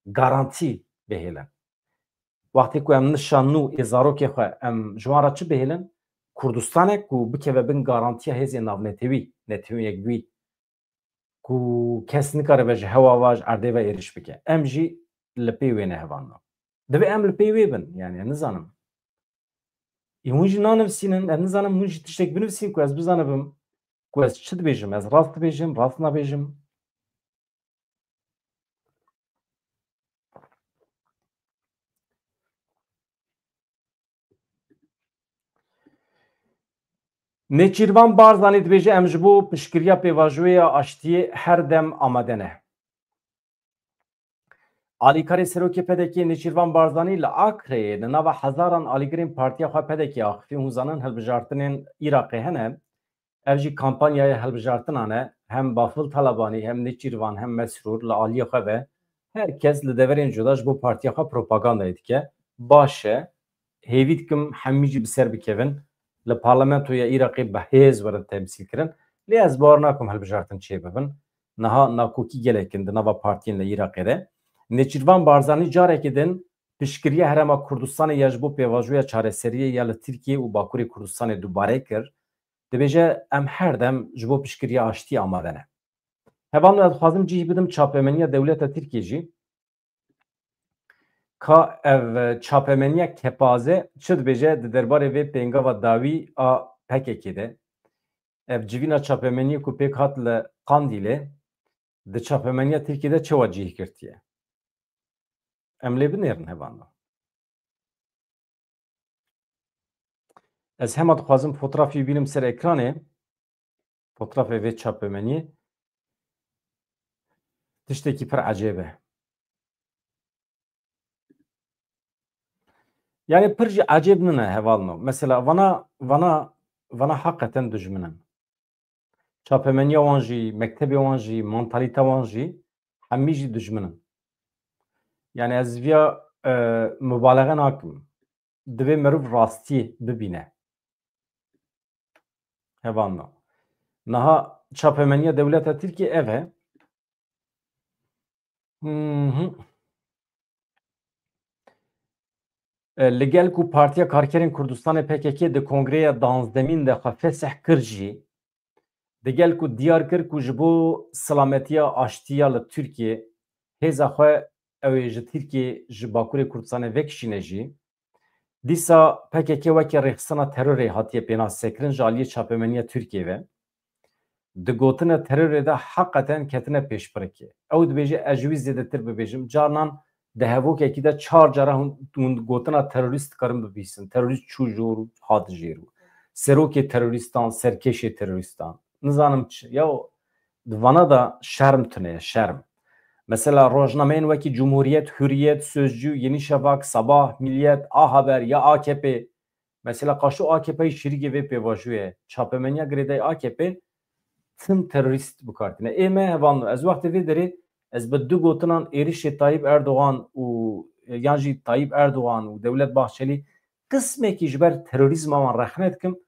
Garantî bihêlin. Wextê ku em nifşa nû ê zarokê xwe, em ji wan re çi bihêlin? Kurdistanek ku bikeve bin garantiya hêzên navnetewî, Netewên Yekbûyî, ku kes nikaribe ji hewa ve, ji erdê ve êrîş bike. Em jî li pê wê ne, hevalno. Divê em li pê wê bin, yani, ez nizanim. Ê, hûn jî nanivîsînin, ez nizanim, hûn jî tiştek binivîsîn ku ez bizanibim ku ez çi dibêjim, ez rast dibêjim, rast nabêjim. Nêçîrvan Barzanî dibêje, em ji bo piştgiriya pêvajoya aştiyê her dem amade ne. Alîkarê Serokê P D K'ê Nêçîrvan Barzanî li Akreyê di nava hezaran alîgirên partiya xwe P D K'ê axifî. Hûn zanin hilbijartinên Iraqê hene. Ev jî kampanyaya hilbijartinan e. Hem Bafil Talabanî, hem Nêçîrvan, hem Mesrûr li aliyê xwe ve her kes li deverên cuda ji bo partiya xwe propagandayê dike. Baş e. Hêvî dikim hemî jî bi ser bikevin. Li parlamentoya Iraqê bi hêz werin temsîl kirin. Lê ez bawer nakim hilbijartin çêbibin. Niha nakokî gelek in di nava partiyên li Iraqê de. Nêçîrvan Barzanî carekê din piştgiriya Herêma Kurdistanê ya ji bo pêvajoya çareseriyê ya li Tirkiye û Bakurê Kurdistanê dubare kir. Dibêje, em her dem ji bo piştgiriya aştiyê amade ne. Hevalno, ez dixwazim cih bidim çapemeniya dewleta Tirkiyê jî. Ka ev çapemeniya kepaze çi dibêje di derbarê vê pêngava dawî a P K K'ê de? Ev civîna çapemeniyê ku pêk hat li Qandîlê, di çapemeniya Tirkiyê de çawa cihê girtiye? Em lê binêrin, hevalno. Ez hema dixwazim fotrafî bînim ser ekranê. Fotrafê vê çapemeniyê. Tiştekî pir ecêb e. Yani pir jî ecêb nine, hevalno. Mesela vana, vana, vana heqeten dijmin in. Çapemeniya wan jî, mektebê wan jî, mantalîta wan jî, hemî jî dijmin in. Yani ez viya, e, mubalexe nakim. Divê meriv rastiyê bibîne. Hevalno. Niha çapemeniya dewleta Tirkiyê ev e. Mhm. E, li gel ku Partiya Karkerên Kurdistanê P K K di kongreya danzdemîn de xwe fesih kir jî, di gel ku diyar kir ku ji bo silametiya aştiya li Tirkiyê hêza xwe ew ê ji Tirkiyê, ji Bakurê Kurdistanê vekişîne jî, dîsa P K K weke rêxistina terorê hatiye pênasekirin ji aliyê çapemeniya Tirkiyê ve. Di gotina terorê de heqeten ketine pêşbirikê. Ew dibêje, ez ji wî zêdetir bibêjim. Carnan di hevokekî de çar cara hûn, hûn gotina terorîst dikarin bibîsin. Terorîst çû jor û hat jêr û serokê terorîstan, serkêşê terorîstan. Nizanim çi. Ya di vana de şerm tune ye, şerm. Mesela rojnameyên wekî Cumhuriyet, Hürriyet, Sözcü, Yeni Şafak, Sabah, Milliyet, A Haber ya A K P, mesela qaşo A K P şirîkê vê pêvajoyê ye. Çapemeniya girêdayî A K P tim terorîst bi kar tîne. Ê me hevalno, ez wextê vê derê ez bi du gotinan êrişê Tayyip Erdogan û, yan jî Tayyip Erdogan û Dewlet Bahçelî qismekî ji ber terorîzma wan rexne dikim.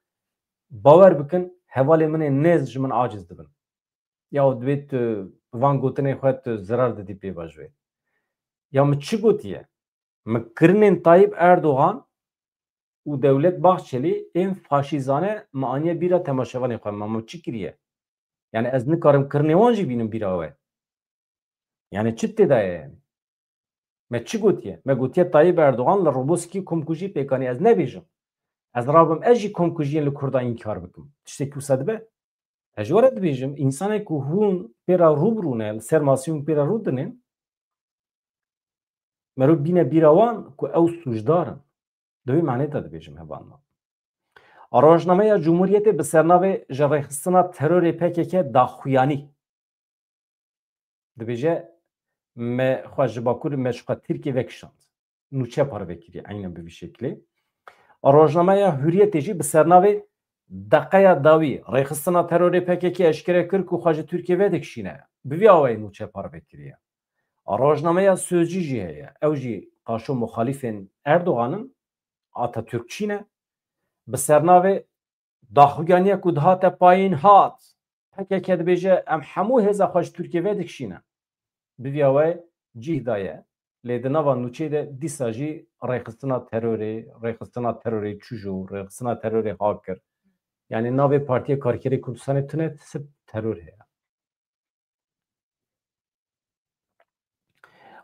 Bawer bikin, hevalê min ê nêz ji min aciz dibin. Ya divê tu van gotinên xwe tu zirar didî pêvajoyê. Ya min çi gotiye? Min kirinên Tayyip Erdogan û Dewlet Bahçelî ên faşîzane min aniye bîra temaşevanê xwe. Ma min çi kiriye? Yani ez nikarim kirinê wan jî bînim bîra we. Yani çi tê de ye yani? Me çi gotiye? Me gotiye Tayyip Erdogan li Roboskî komkujî pêk anî. Ez nebêjim. Ez rabim ez jî komkujiyên li Kurda înkar bikim. Tiştekî wisa dibe? Ez ji we re dibêjim, însanê ku hûn pê re rû bi rû ne, li ser masê hûn pê re rû dinên, mero bîne bîra wan ku ew sûcdar in. Di wê manê de dibêjim hevalno. Rojnameya Cumhuriyetê bi sernavê ji rêxistina terorê P K K daxuyanî dibêje, me xwe ji Bakur, me ji xwe Tirkiyê vekişand. Nûçe parve kiriye, eynen bi vî şeklê. Rojnameya Hurriyetê jî bi sernavê Deqeya dawî rêxistina terorê P K K eşkere kir ku xwe ji Tirkiyê vedikişîne. Bi vî awayî nûçe parve kiriye. Rojnameya Sözcü jî heye. Ew jî qaşo muxalîfên Erdogan in, Atatürkçî ne. Bi sernavê daxuyaniya ku dihate payîn hat, P K K dibêje, em hemû hêza xwe ji Tirkiyê vedikişîne. Bi vî awayî cih daye. Lê di nava nûçeyê de dîsa jî rêxistina terorê, rêxistina terorê çûjo, rêxistina terorê hakir. Yani navê Partiya Karkerê Kurdistanê tune, sip teror heye.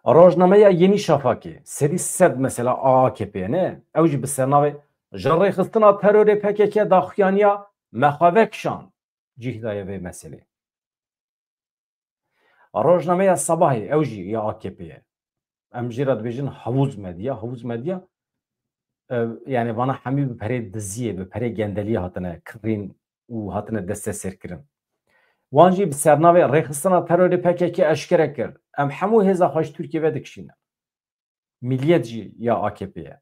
Rojnameya Yeni Şafakê, sedî sed mesela A K P ne? Ew jî bi sernavê ji rêxistina terorê P K K daxuyaniya me xwe vekişand. Cih daye vê meselê. Rojnameya Sabahê, ew jî ya A K P ye. Em jê re dibêjin havuz medya, havuz medya, e, yani vana hemî bi perê diziyê, bi perê gendeliyê hatine kirîn û hatine desteserkirin. Wan jî bi sernavê rêxistina terorê P K K eşkere kir. Em hemû hêza xwe ji Tirkiyê vedikişîne. Milliyet jî ya A K P ye.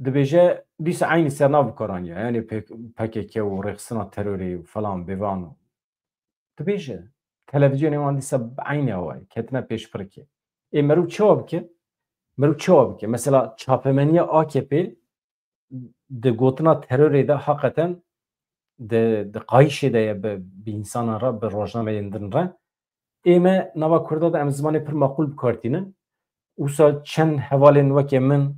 Dibêje, dîsa eynî sernav bi kar aniye. Yani P K K û rêxistina terorê û falan bêvan û dibêje. Televîzyonê wan dîsa bi eynî awayî ketine pêşbirkê. Ê meriv çawa bike? Meriv çawa bike? Mesela çapemeniya A K P di gotina terorê de heqeten di, di qayîşê de ye bi, bi însanan re, bi rojnameyên din re. Ê me nava Kurda de em zimanê pir maqûl bi kar tînin. Wisa çend hevalên weke min,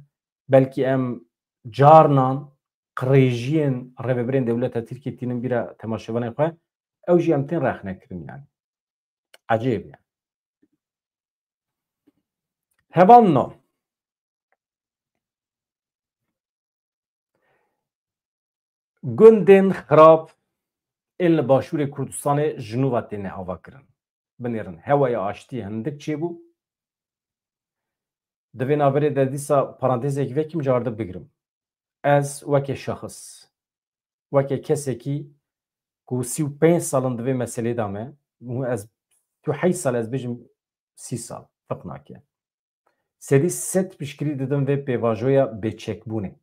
belkî em carnan qirêjiyên rêvebirên dewleta Tirkiyê tînin bîra temaşevanên xwe, ew jî em tên rexne kirin yani. Ecêb yani. Hevalno. Gundên xirab ên li Başûrê Kurdistanê ji nû ve têne avakirin. Binêrin, hewaya aştiyê hindik çêbû. Di vê navberê de dîsa parantezekî vekim, carde bigirim. Ez weke şexis, weke kesekî ku sî û pênc sal in di vê meselê de me, û ez sî û heşt sal, ez bêjim sî sal, ferq nake. Sedî sed piştgirî didim vê pêvajoya bêçekbûnê.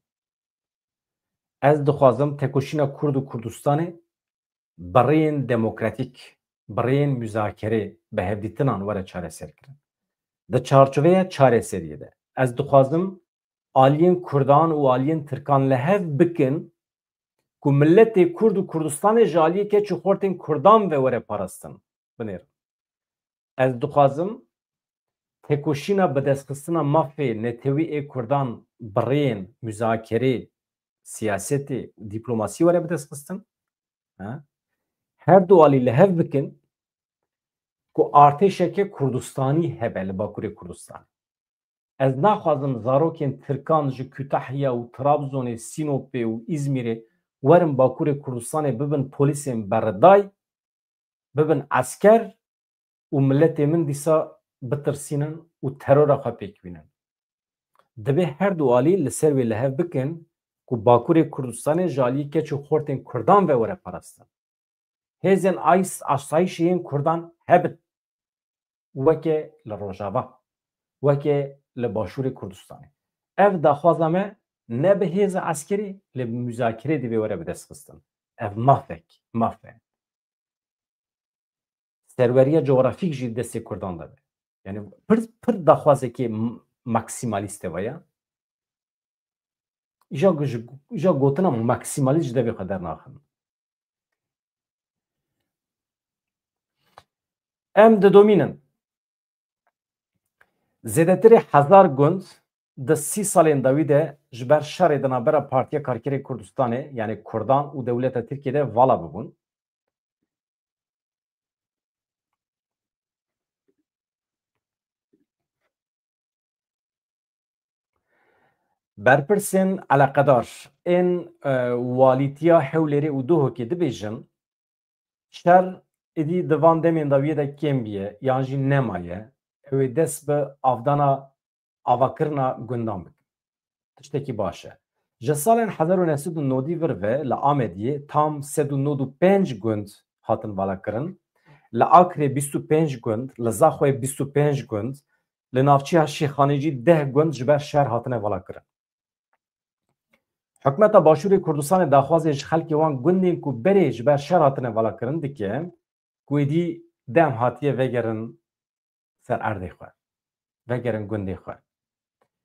Ez dixwazim tekoşîna Kurd û Kurdistanê bi rêyên demokratîk, bi rêyên muzakerê, bi hevdîtinan were çareserkirin. Di çarçoveya çareseriyê de ez dixwazim aliyên Kurdan û aliyên Tirkan li hev bikin ku miletê Kurd û Kurdistanê ji aliyê keç û xortên Kurdan ve were parastin. Binêrin. Ez dixwazim tekoşîna bidestxistina mafê netewî ê Kurdan bi rêyên muzakerê, siyasetê û dîplomasî were bidestxistin. Ha? Her du alî li hev bikin ku artêşeke Kurdistanî hebe li Bakurê Kurdistanê. Ez naxwazim zarokên Tirkan ji Kütahya û Trabzonê, Sînopê û Îzmîrê werin Bakurê Kurdistanê bibin polîsên berday, bibin esker û miletê min dîsa bitirsînin û terora xwe pêk bînin. Divê her du alî li ser wê li hev bikin ku Bakurê Kurdistanê ji aliyê keç û xortên Kurdan ve were parastin. hêzên ays-, asayîşê yên Kurdan hebin. Weke li Rojava, weke li Başûrê Kurdistanê. Ev daxwaza me ne bi hêza eskerî, lê bi muzakirê divê were bi dest xistin. Ev mafek, maf e. Serweriya cografîk jî destê Kurdan de be. Yani pir, pir daxwazekê m-, maksimalîst e vaya. Îja, ji, îja gotina maksimalîst ji devê xwe dernaxin. Em didomînin. Zêdetirê hezar gund di sî salên dawî de ji ber şerê di navbera Partiya Karkerê Kurdistanê, yani Kurdan û dewleta Tirkiyê de vala bibûn. Berpirsên eleqedar ên, e, walîtiya Hewlêrê û Duhokê dibêjin, şer êdî di van demên dawiyê de kêm biye yan jî nemaye, ew ê dest bi avdana, avakirina gundan bikin. Tiştekî baş e. Ji salên hezar û neh sed û nodî vir ve li Amediyê tam sed û nod û pênc gund hatin valakirin. Li Akrê bîst û pênc gund, li Zaxoyê bîst û pênc gund, li navçeya Şêxanê jî deh gund ji ber şer hatine valakirin. Hikûmeta Başûrê Kurdistanê daxwazê ji xelkê wan gundên ku berê ji ber şer hatine valakirin dike, ku êdî dem hatiye vegerin ser erdê xwe, vegerin gundê xwe.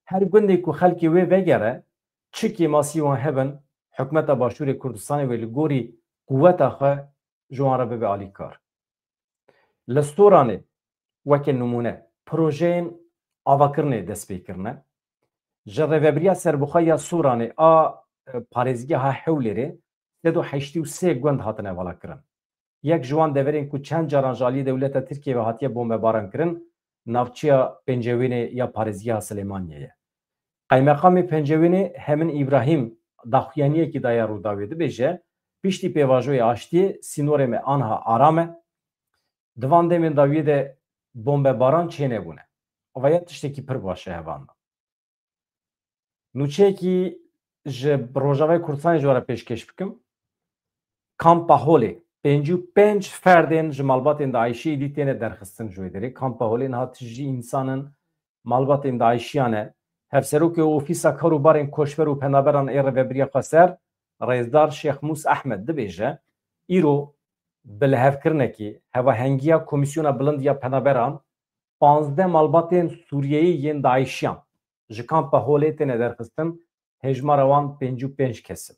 Her gundê ku xelkê wê vegere, çi kêmasî wan hebin, hikûmeta Başûrê Kurdistanê wê li gorî quweta xwe ji wan re bibe alîkar. Li Soranê weke nimûne projeyên avakirinê dest pê kirine. Ji Rêvebiriya Serbixwe ya Soranê a, e, parêzgeha Hewlêrê sed û heştê û sê gund hatine valakirin. Yek ji wan deverên ku çend caran ji aliyê dewleta Tirkiyê ve hatiye bombebaran kirin, navçeya Pencewênê ya parêzgeha Silêmaniyê ye. Qeymeqamê Pencewênê Hemin Îbrahîm daxuyaniyekî daye Rûdawê, dibêje, piştî pêvajoyê aştiyê sînorê me anha aram e. Di van demên dawiyê de bombebaran çênebûne. Ava ya tiştekî pir baş e hevalno. Nûçeyekî ji Rojavayê Kurdistanê ji we re pêşkêş bikim. Kampa Holê, pêncî û pênc ferdên ji malbatên DAIŞê êdî têne derxistin ji wê derê. Kampa Holê niha tijî însan in, malbatên DAIŞiyan e. Hevserokê Ofîsa Kar û Barên Koçber û Penaberan ê Rêvebiriya Xweser, Rêzdar Şêxmûs Ehmed dibêje, îro bi lihevkirinekê, hevahengiya Komîsyona Bilind ya Penaberan, panzdeh malbatên Sûriyeyî yên DAIŞiyan ji kampa Holê têne derxistin, hêjmara wan pêncî û pênc kes in.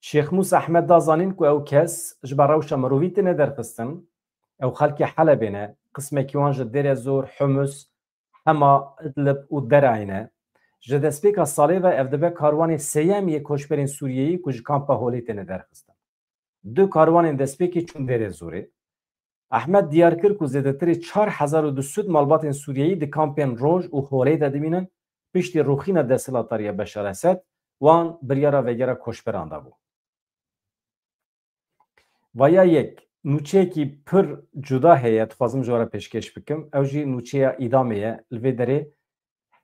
Şêxmûs Ehmed da zanîn ku ew kes ji ber rewşa mirovî têne derxistin. Ew xelkê Helebê ne, qismekî wan ji Dêrezor, Humus, Hema, Idlib û Derayê ne. Ji destpêka salê ve ev dibe karwanê sêyem yê koçberên Sûriyeyî ku ji kampa Holê têne derxistin. Du karwanên destpêkê çûn Dêrezorê. Ehmed diyar kir ku zêdetirî çar hezar û du sed malbatên Sûriyeyî di kampên Roj û Holê de dimînin, piştî rûxîna desthilatdariya Beşar Esed wan biryara vegera koçberan dabû. Vaya yek, nûçeyekî pir cuda heye, dixwazim ji we re pêşkêş bikim. Ew jî nûçeya îdamê ye. Li vê derê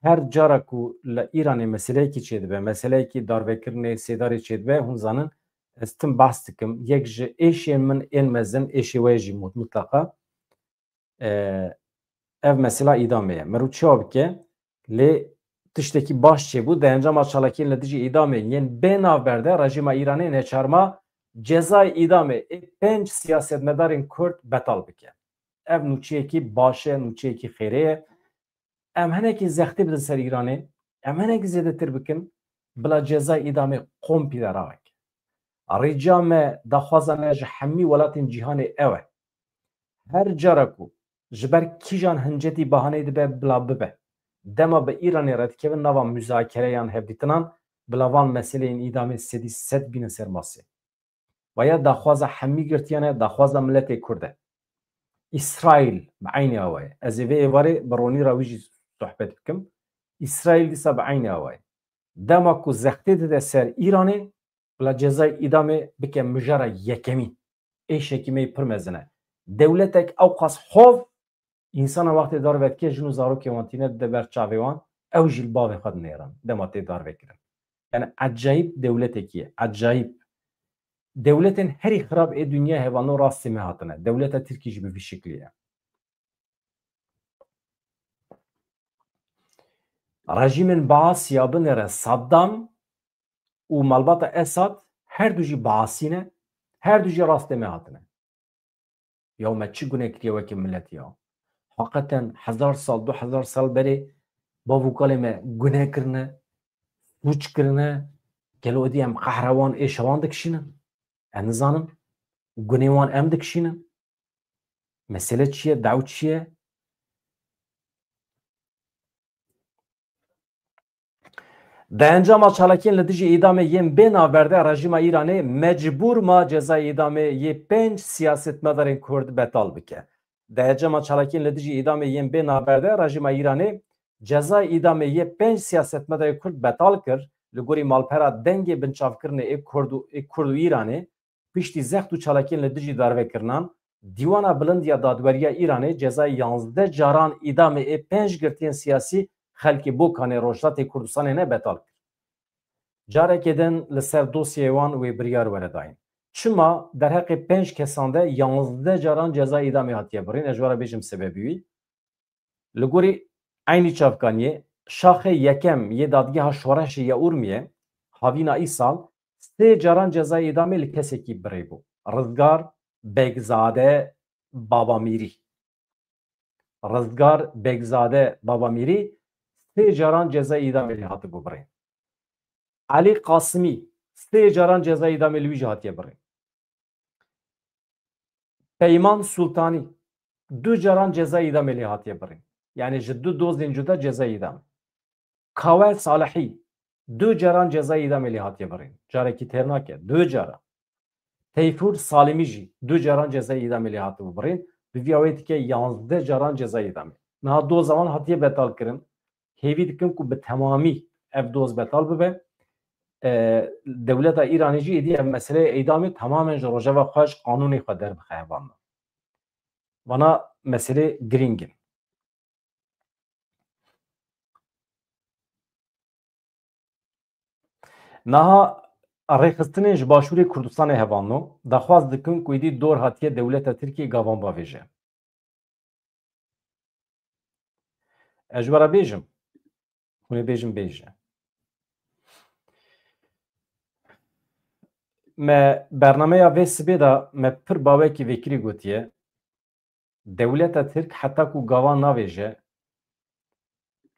her cara ku li Îranê meseleyekî çêdibe, meseleyekî darvekirinê, sêdarê çêdibe, hûn zanin, ez tim behs dikim. Yek ji êşên min ên mezin, êşê we jî mut-, mutlaqa, e, ev mesela îdamê ye. Meriv çawa bike? Lê tiştekî baş çêbû, di encama çalakiyên li dijî îdamê yên bê navber de rejîma Îranê neçarma cezayê îdamê ê pênc siyasetmedarên Kurd betal bike. Ev nûçeyekî baş e, nûçeyekî xêrê ye. Em hinekî zextê bidin ser Îranê, em hinekî zêdetir bikin, bila cezayê îdamê kompî de ravek. Rica me, daxwaza me ji hemî welatên cîhanê ew e. Her cara ku ji ber kîjan hincetî bahaneyê dibe, bila bibe. Dema bi Îranê re dikevin nava muzakere yan hevdîtinan, bila van meseleyên îdamê sedî sed bînin ser masê. Vaya daxwaza hemî girtiyan e, daxwaza miletê Kurd e. Îsraîl bi eynî awa ye. Ez ê vê êvarê bi ronî re wî jî sohbet bikim. Îsraîl dîsa bi eynî awa ye. Dema ku zextê dide ser Îranê, bila cezayê îdamê bike mijara yekemîn. Êşekî me yê pir mezin e. Dewletek ewqas hov, însana wextê darve dike, jin û zarokê wan tîne dide ber çavê wan, ew jî li bavê xwe dinêrin, dema tê darvekirin. Yani ecayîb dewletekî ye, ecayîb. Dewletên herî xirab ê dinyayê hevano rastê me hatine. Dewleta Tirkî jî bi vî şiklî ye. Rejîmên Baas ya binêre Saddam û malbata Esad her du jî Baasî ne, her du jî rastê me hatine. Ya me çi gune kiriye wekî milet ya? Heqeten hezar sal, du hezar sal berê bav û kalê me gune kirine, sûc kirine, gelo êdî em qehra wan ê şewan dikişînin? Ez nizanim. Gunê wan em dikişînin? Mesele çi ye? Daw çi ye? Di encama çalakiyên li dijî îdamê yên bê navberde rejîma Îranê mecbûr ma cezayê îdamê yê pênc siyasetmedarên Kurd betal bike. Di encama çalakiyên li dijî îdamê yên bê navberde rejîma Îranê cezayê îdamê yê pênc siyasetmedarên Kurd betal kir. Li gorî malpera dengê binçavkirinê ê Kurd û ê Kurd û Îranê, piştî zext û çalakiyên li dijî darvekirinan, Dîwana Bilind ya Dadweriya Îranê cezayê yanzdeh caran îdamê ê pênc girtiyên siyasî xelkê Bokanê Rojhilatê Kurdistanê ne betal kir. Carekê din li ser dosyeyê wan wê biryar were dayîn. Çima derheqê pênc kesan de yanzdeh caran ceza îdamê hatiye birîn? Ez ji we re bêjim sebebî wî. Li gorî eynî çavkaniyê, şaxê yekem yê Dadgeha Şoreşê ya Urmiyê, havîna îsal sê caran cezayê îdamê li kesekî birê bû. Rizgar Begzade Babamîrî. Rizgar Begzade Babamîrî sê caran cezayê îdamê lê hatibû birê. Elî Qasimî sê caran cezayê îdamê li wî jî hatiye birê. Peyman Sultanî du caran cezayê îdamê lê hatiye birîn. Yanî ji du dozên cuda cezayê îdam. Kawe Salihî du caran cezayê îdamê lê hatiye birîn. Carekî têr nake, du caran. Teyfûr Salimî jî du caran cezayê îdamê lê hatibû birîn. Bi vî awê dike yanzdeh caran cezayê îdamê. Niha doza wan hatiye betal kirin. Hêvî dikin ku bi temamî ev doz betal bibe. E, dewleta Îranê jî êdî ev meseleyê îdamê tamamen ji rojeva xwe, ji qanûnê xwe derbixe hevalno. Vana meselê girîng in. Niha rêxistinên ji Başûrê Kurdistanê hevalno daxwaz dikin ku êdî dor hatiye dewleta Tirkiyê gavan bavêje. Ez ji we re bêjim, hûn ê bêjin bêje. Me bernameya vê sibê de me pir bawekî vekirî gotiye. Dewleta Tirk heta ku gavan navêje,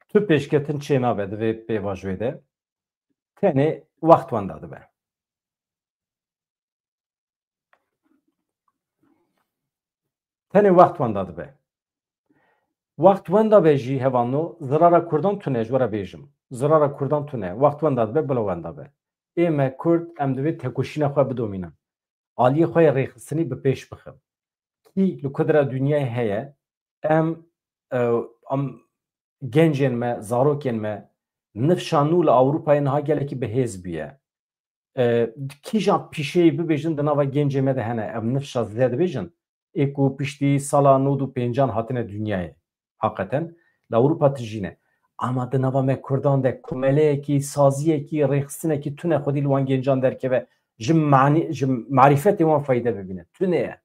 tu pêşketin çê nabe di vê pêvajoyê de. Tenê wext wenda dibe. Tenê wext wenda dibe. Wext wenda be jî hevalno, zirara Kurdan tune, ji we re bêjim. Zirara Kurdan tune. Wext wenda dibe, bila wenda be. Ê me Kurd, em divê tekoşîna xwe bidomînin. Aliyê xwe yê rêxistinî bi pêş bixin. Kî li ku dira dinyayê heye, em, e, em gencên me, zarokên me, nifşa nû li Ewropayê niha gelekî bi hêz bûye. E, kîjan pîşeyî bibêjin di nava gencê me de hene, em nifşa zê dibêjin, ê ku piştî sala nod û pêncan hatine dinyayê. Heqeten, li Ewropa tijî ne. Ama di nava me Kurdan de komeleyekî, saziyekî, rêxistinekî tune xwedî li wan gencan derkeve, ji manî-, ji marîfetê wan fayde bibîne. Tune ye.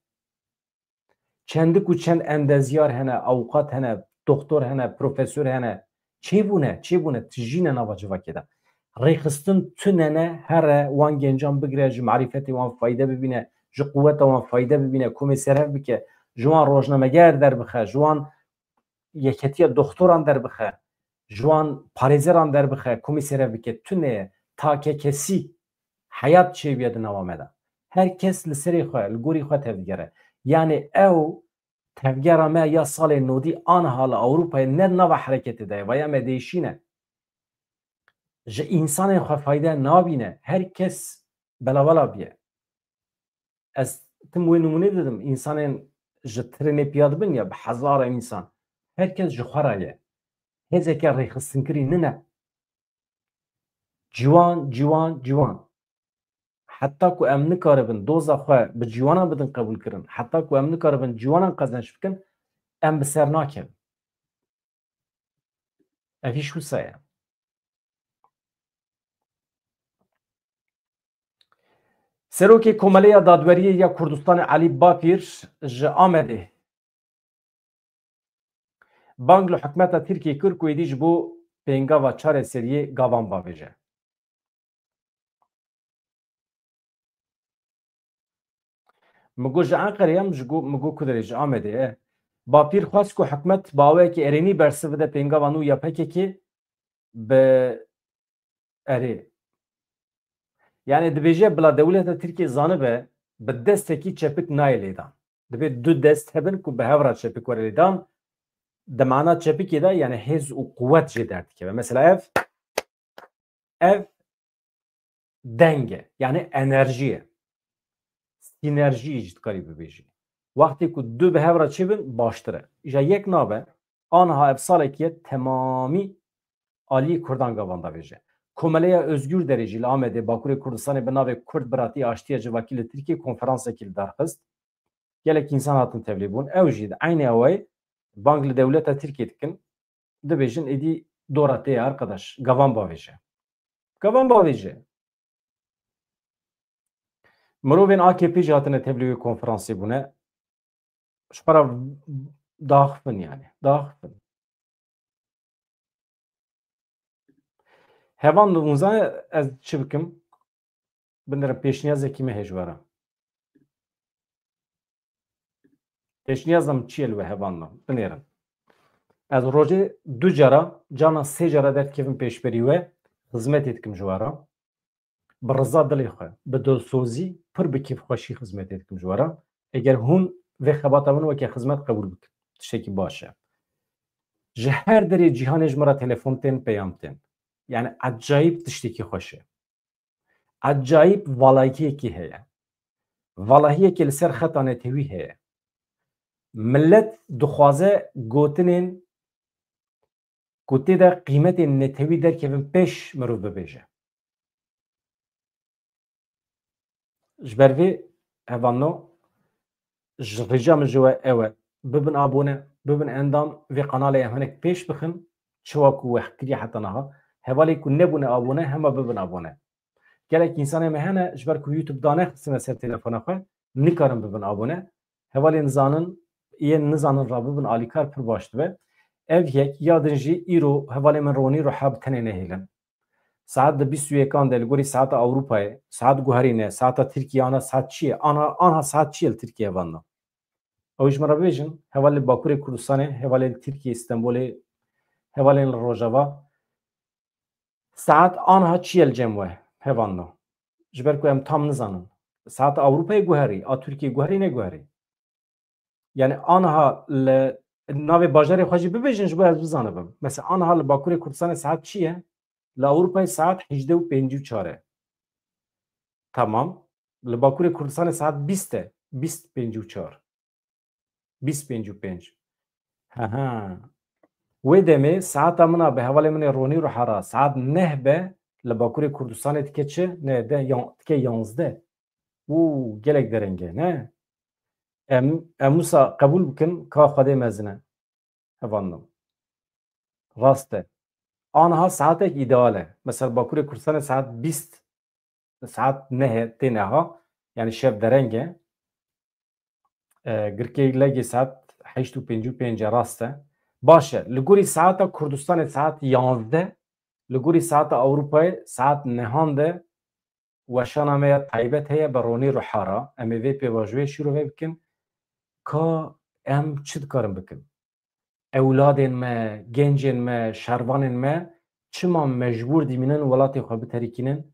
Çendik û çend endezyar hene, awqat hene, doktor hene, profesor hene. Çêbûne, çêbûne, tijîne nava civakê de. Rêxistin tune ne, here wan gencan bigire, ji marîfetê wan fayde bibîne, ji quweta wan fayde bibîne, komê serhev bike, ji wan rojnameger derbixe, ji wan yeketiya doktoran derbixe, ji wan parêzeran derbixe, komî sere bike, tune ye, takekesî heyat çêbûye di nava me de. Her kes li serê xwe, li gorî xwe tevdigere. Yanî ew tevgera me ya salê nodî aniha li Ewropayê ne di nava hereketê de ye, vaya me değişîne. Ji însanên xwe fayde nabîne, her kes belawela bûye. Ez tim wê nimûnê didim, însanên ji tirênê piya dibin ya bi hezara însan. Her kes ji xwe re ye. Hêzeke rêxistinkirî nine. Ciwan, ciwan, ciwan. Heta ku em nikaribin doza xwe bi ciwanan bidin qebûlkirin, heta ku em nikaribin ciwanan qezenç bikin, em bi ser nakevin. Ev hîş wisa ye. Serokê Komeleya Dadweriyê ya Kurdistanê Elî Bapîr ji Amedê bang li hikûmeta Tirkiyê kir ku êdî ji bo pêngava çareseriyê gavan bavêje. Min got ji Enqerê ye, min ji got, min got ku derê ji Amedê ye. Bapîr xwest ku hikûmet bi awayekî erênî bersiv bide pêngava nû ya P K K bi erê. Yani dibêje bila dewleta Tirkiyê zanibe bi destekî çepik nayê lêdan. Dibê du dest hebin ku bi hev re çepik were lêdan. Di mana çepikê de yani hêz û quwet jê derdikeve. Mesela ev, ev deng e. Yani enerjî ye. Sînerjî jî dikarî bibêjî. Wextê ku du bi hev re çêbin baştir e. Îja yek nabe, aniha ev salekî ye temamî aliyê Kurdan gavan davêje. Komeleya Özgür derê jî li Amedê, Bakurê Kurdistanê bi navê Kurd Biratî Aştiya Civakî li Tirkiyê konferansekî li dar xist. Gelek însan hatin tevlî bûn. Ew jî di eynê awayî bang li dewleta Tirkiyê dikin. Dibêjin êdî dora te ye arkadaş, gavan bavêje. Gavan bavêje. Mirovên A K P jî hatine tevlî wê konferansê bûne. Ji xwe re daxifin yani. Daxifin. Hevan, hûn zanî ez çi bikim? Binêrin, pêşniyazekî me heye ji we re. Pêşniyaza min çi ye li we hevanno? Binêrin. Ez rojê du cara, carna sê cara derdikevim pêşberî we, xizmetê dikim ji we re. Bi riza dilê xwe, bi dilsozî, pir bi kêfxweşî xizmetê dikim ji we re. Eger hûn vê xebata min weke xizmet qebûl bikin, tiştekî baş e. Ji her derê cîhanê ji min re telefon tên, peyam tên. Yani ecayîb tiştekî xweş e. Ecayîb valahiyekê heye. Valahiyekê li ser xeta netewî heye. Milet dixwaze gotinên ku tê de qîmetên netewî derkevin pêş mirov bibêje. Ji ber vê hevanno ji rica min ji we ew e, bibin abone, bibin endam, vê kanalê em hinek pêş bixin, çawa ku we kiriye heta niha, hevalê ku nebûne abone, hema bibin abone. Gelek însanê me hene, ji ber ku YouTube danexistine ser telefona xwe, nikarin bibin abone. Hevalên zanin, yên nizanin re bibin alîkar pir baş dibe. Ev yek, ya din jî îro hevalê min Ronî Ruha bi tenê nehêlin. Saet di bîst û yekan de li gorî saeta Ewropayê, saet guherî ne, saeta Tirkiyê ana saet çi ye? Ana, anha saet çi ye li Tirkiyê hevalno? Ew ji min re bibêjin, hevalê Bakurê Kurdistanê, hevalê li Tirkiyê, Stenbolê, hevalên li Rojava. Saet anha çi ye li cem we, hevalno? Ji ber ku em tam nizanin. Saeta Ewropayê guherî, a Tirkiyê guherî neguherî. Yani anha li navê bajarê xwe jî bibêjin ji bo ez bizanibim. Mesela anha li Bakurê Kurdistanê saet çi ye? Li Ewropayê saet hejdeh û pêncî û çar e. Tamam. Li Bakurê Kurdistanê saet bîst e. Bîst pêncî û çar. Bîst pênc û pênc. Hehe. Wê demê saeta min a bi hevalê min ê Ronî Ruha re saet neh be, li Bakurê Kurdistanê dike çi? Ne, de, yan, dike yanzdeh. Û gelek dereng e, ne? Em, em wisa qebûl bikin ka Xwedê mezin e. Hevalno. Rast e. Anha saetek îdeal e. Mesela Bakurê Kurdistanê saet bîst, saet neh e, tê neha. Yani şev dereng e. E, Girkê Legê saet heşt û pêncî û pênc e, rast e. Baş e. Li gorî saeta Kurdistanê saet yanzdeh, li gorî saeta Ewropayê saet nehan de weşana me ya taybet heye bi Ronî Ruha re. Em ê vê pêvajoyê şîrove bikin. Ka em çi dikarin bikin? Ewladên me, gencên me, şervanên me çima mecbûr dimînin welatê xwe biterikînin,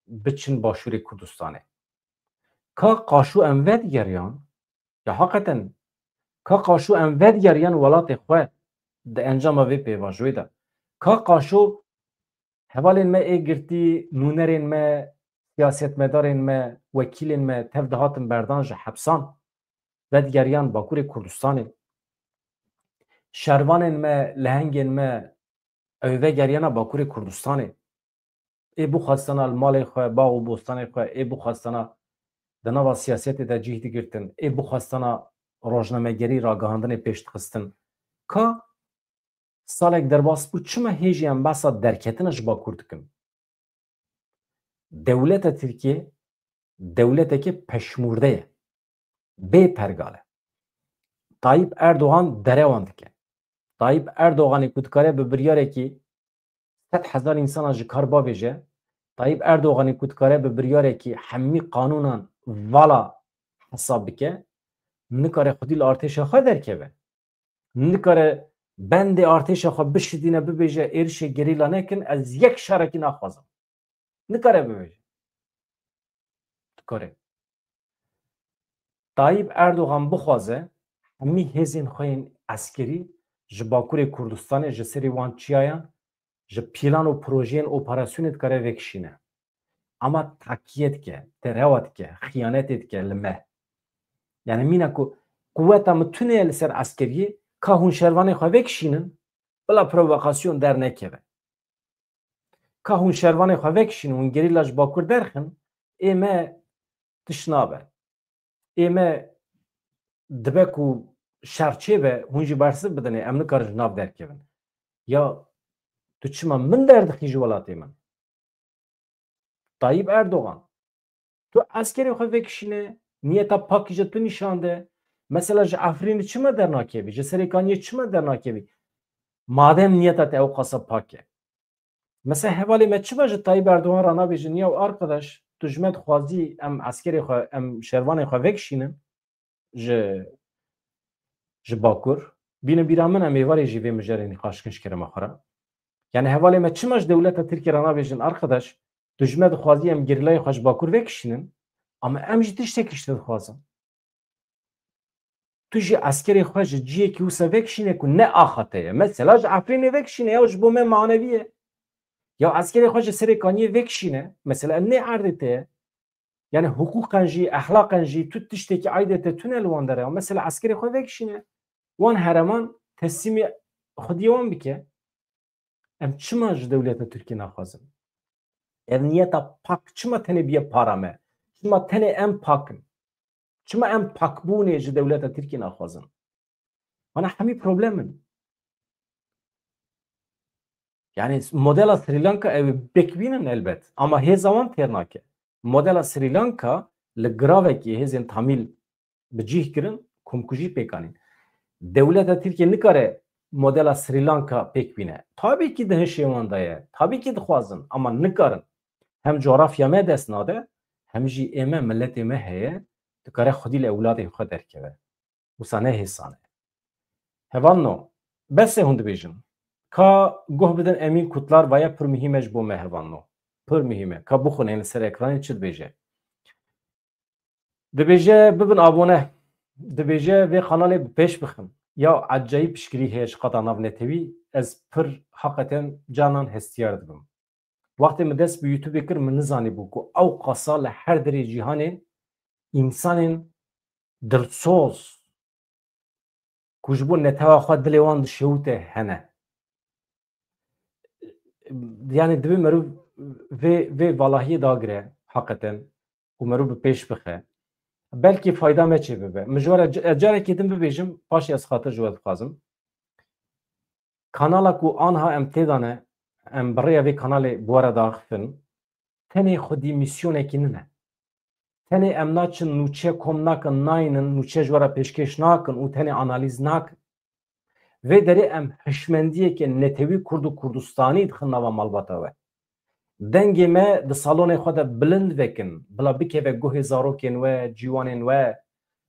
biçin Başûrê Kurdistanê? Ka qaşû em vedigeriyan, ya heqeten, ka qaşû em vedigeriyan welatê xwe di encama vê pêvajoyê de. Ka qaşû hevalên me ê girtî, nûnerên me, siyasetmedarên me, wekîlên me tev dihatin berdan ji hepsan, vedigeriyan Bakurê Kurdistanê. Şervanên me, lehengên me, ew vegeriyana Bakurê Kurdistanê. Ê bixwestana li malê xwe, bax û bostanê xwe, ê bixwestana di nava siyasetê de cih digirtin, ê bixwestana rojnamegerî ragihandinê pêş dixistin. Ka salek derbas bû, çima hêjî em behsa derketina ji Bakur dikin? Dewleta Tirkiyê dewletekî peşmûrde ye. Bê pergal e. Tayyip Erdogan derewan dike. Tayyip Erdoganê ku dikare bi biryarekî sed hezar însana ji kar bavêje, Tayyip Erdoganê ku dikare bi biryarekî hemî qanûnan vala hesab bike, nikare xwedî li artêşa xwe derkeve. Nikare bendê artêşa xwe bişidîne, bibêje êrişê gerîla nekin, ez yek şerekî naxwazim. Nikare bibêje. Dikare. Tayyip Erdogan bixwaze hemî hêzên xwe yên eskerî ji Bakurê Kurdistanê, ji serê wan çiyayan, ji pîlan û projeyên operasyonê dikare vekişîne. Ama takiye dike, derewa dike, xiyanetê dike li me. Yani mîna ku quweta min tune ye li ser eskeriyê, ka hûn şervanê xwe vekişînin, bila provokasyon dernekeve. Ka hûn şervanê xwe vekişînin, hûn gerîla ji Bakur derxin, ê me tiş nabe. Ê me dibe ku şer çêbe, hûn jî bersiv bidinê, em nikarin ji nav derkevin. Ya tu çima min derdixî ji welatê min? Tayyip Erdogan, tu eskerê xwe vekişîne, niyeta pakî ji tu nîşan de. Mesela ji Efrînê çima dernakevî? Ji Serêkaniyê çima dernakevî? Madem niyeta te ew qasa pak e. Mesela hevalê me çima ji Tayyip Erdogan re nabêjin, ya arkadaş, tu ji me dixwazî em eskerê xwe, em şervanê xwe vekişînin ji, ji Bakur? Bîne bîra min, em êvarê jî vê mijarê nîqaş kin ji kerema xwe re. Yani hevalê me çima ji dewleta Tirkiyê re nabêjin, arkadaş, tu ji me dixwazî em gerîlayê xwe ji Bakur vekişînin, ama em jî tiştekî ji te dixwazin. Tu jî eskerê xwe ji ciyekî wisa vekişîne ku ne axa te ye. Mesela ji Efrînê vekişîne, ya ji bo me manevî ye. Ya eskerê xwe ji Serêkaniyê vekişîne. Mesela nê erdê te ye. Yani hiqûqen jî, exlaqen jî, tu tiştekî aydê te tune li wan dere. Ya mesela eskerê xwe vekişîne. Wan hereman teslîmî xwediyê wan bike. Em çima ji dewleta Tirkiyê naxwazin? Ev niyeta pak çima tenê biye para me? Çima tenê em pak in? Çima em pakbûnê ji dewleta Tirkiyê naxwazin? Ana hemî problem in. Yani modela Sri Lanka ew ê pêk bînin elbet. Ama hêza wan têr nake. Modela Sri Lanka li giravekî hêzên Tamîl bi cih kirin, komkujî pêk anîn. Dewleta Tirkiye nikare modela Sri Lanka pêk bîne. Tabî kî di hişê wan de ye. Tabî kî dixwazin, ama nikarin. Hem coğrafya me dest nade, hem jî ê me, miletê me heye, dikare xwedî li ewladên xwe derkeve. Wisa ne hêsan e. Hevalno, bes e hûn dibêjin. Ka guh bidin Emîn Kutlar, vaya pir muhîm e ji bo me hevalno. Pir muhîm e. Ka bixwînin li ser ekranê çi dibêje. Dibêje bibin abone. Dibêje vê kanalê bi pêş bixin. Ya ecayî piştgirî heye ji qata navnetewî. Ez pir heqeten canan hestiyar dibim. Wextê min dest bi YouTubeê kir, min nizanîbû ku ew qasa li her derê cîhanê însanên dilsoz ku ji bo netewa xwe dilê wan dişewite hene. Yani divê meriv vê, vê valahiyê dagire heqeten û meriv bi pêş bixe. Belkî fayda me çê bibe. Min ji we re c-, carekê din bibêjim, paşê ez xatir ji we dixwazim. Kanala ku anha em tê de ne, em bi rêya vê kanalê bi we re diaxifin, tenê xwedî mîsyonekî nine. Tenê em naçin nûçe kom nakin, naynin, nûçe ji we re pêşkêş nakin û tenê analîz nakin. Vê derê em hişmendiyeke netewî Kurd û Kurdistanî dixin nava malbata we. Dengê me di salonê xwe de bilind vekin, bila bikeve guhê zarokên we, ciwanên we,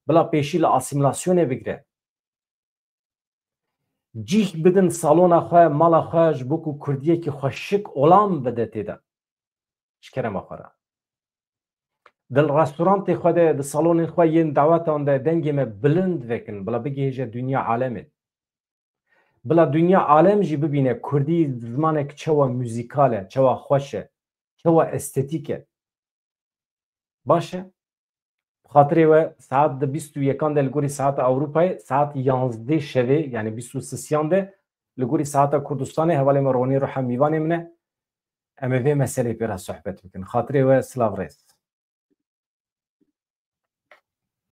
bila pêşî li asîmîlasyonê bigire. Cih bidin salona xwe, mala xwe, ji bo ku kurdiyekî xweşik olam bide tê de. Ji kerema xwe re. Di restorantê xwe de, di salonên xwe yên dawetan de dengê me bilind vekin, bila bigihêje dinya alemê. Bila dinya alem jî bibîne kurdî zimanek çawa muzîkal e, çawa xweş e, çawa estetîk e. Baş e. Bi xatirê we saet di bîst û yekan de li gorî saeta Ewropayê, saet yanzdeh şevê, yani bîst û sisiyan de li gorî saeta Kurdistanê, hevalê me Ronî Ruha mîvanê min e. Em ê vê meselê pê re sohbet bikin. Xatirê we, silav rêz.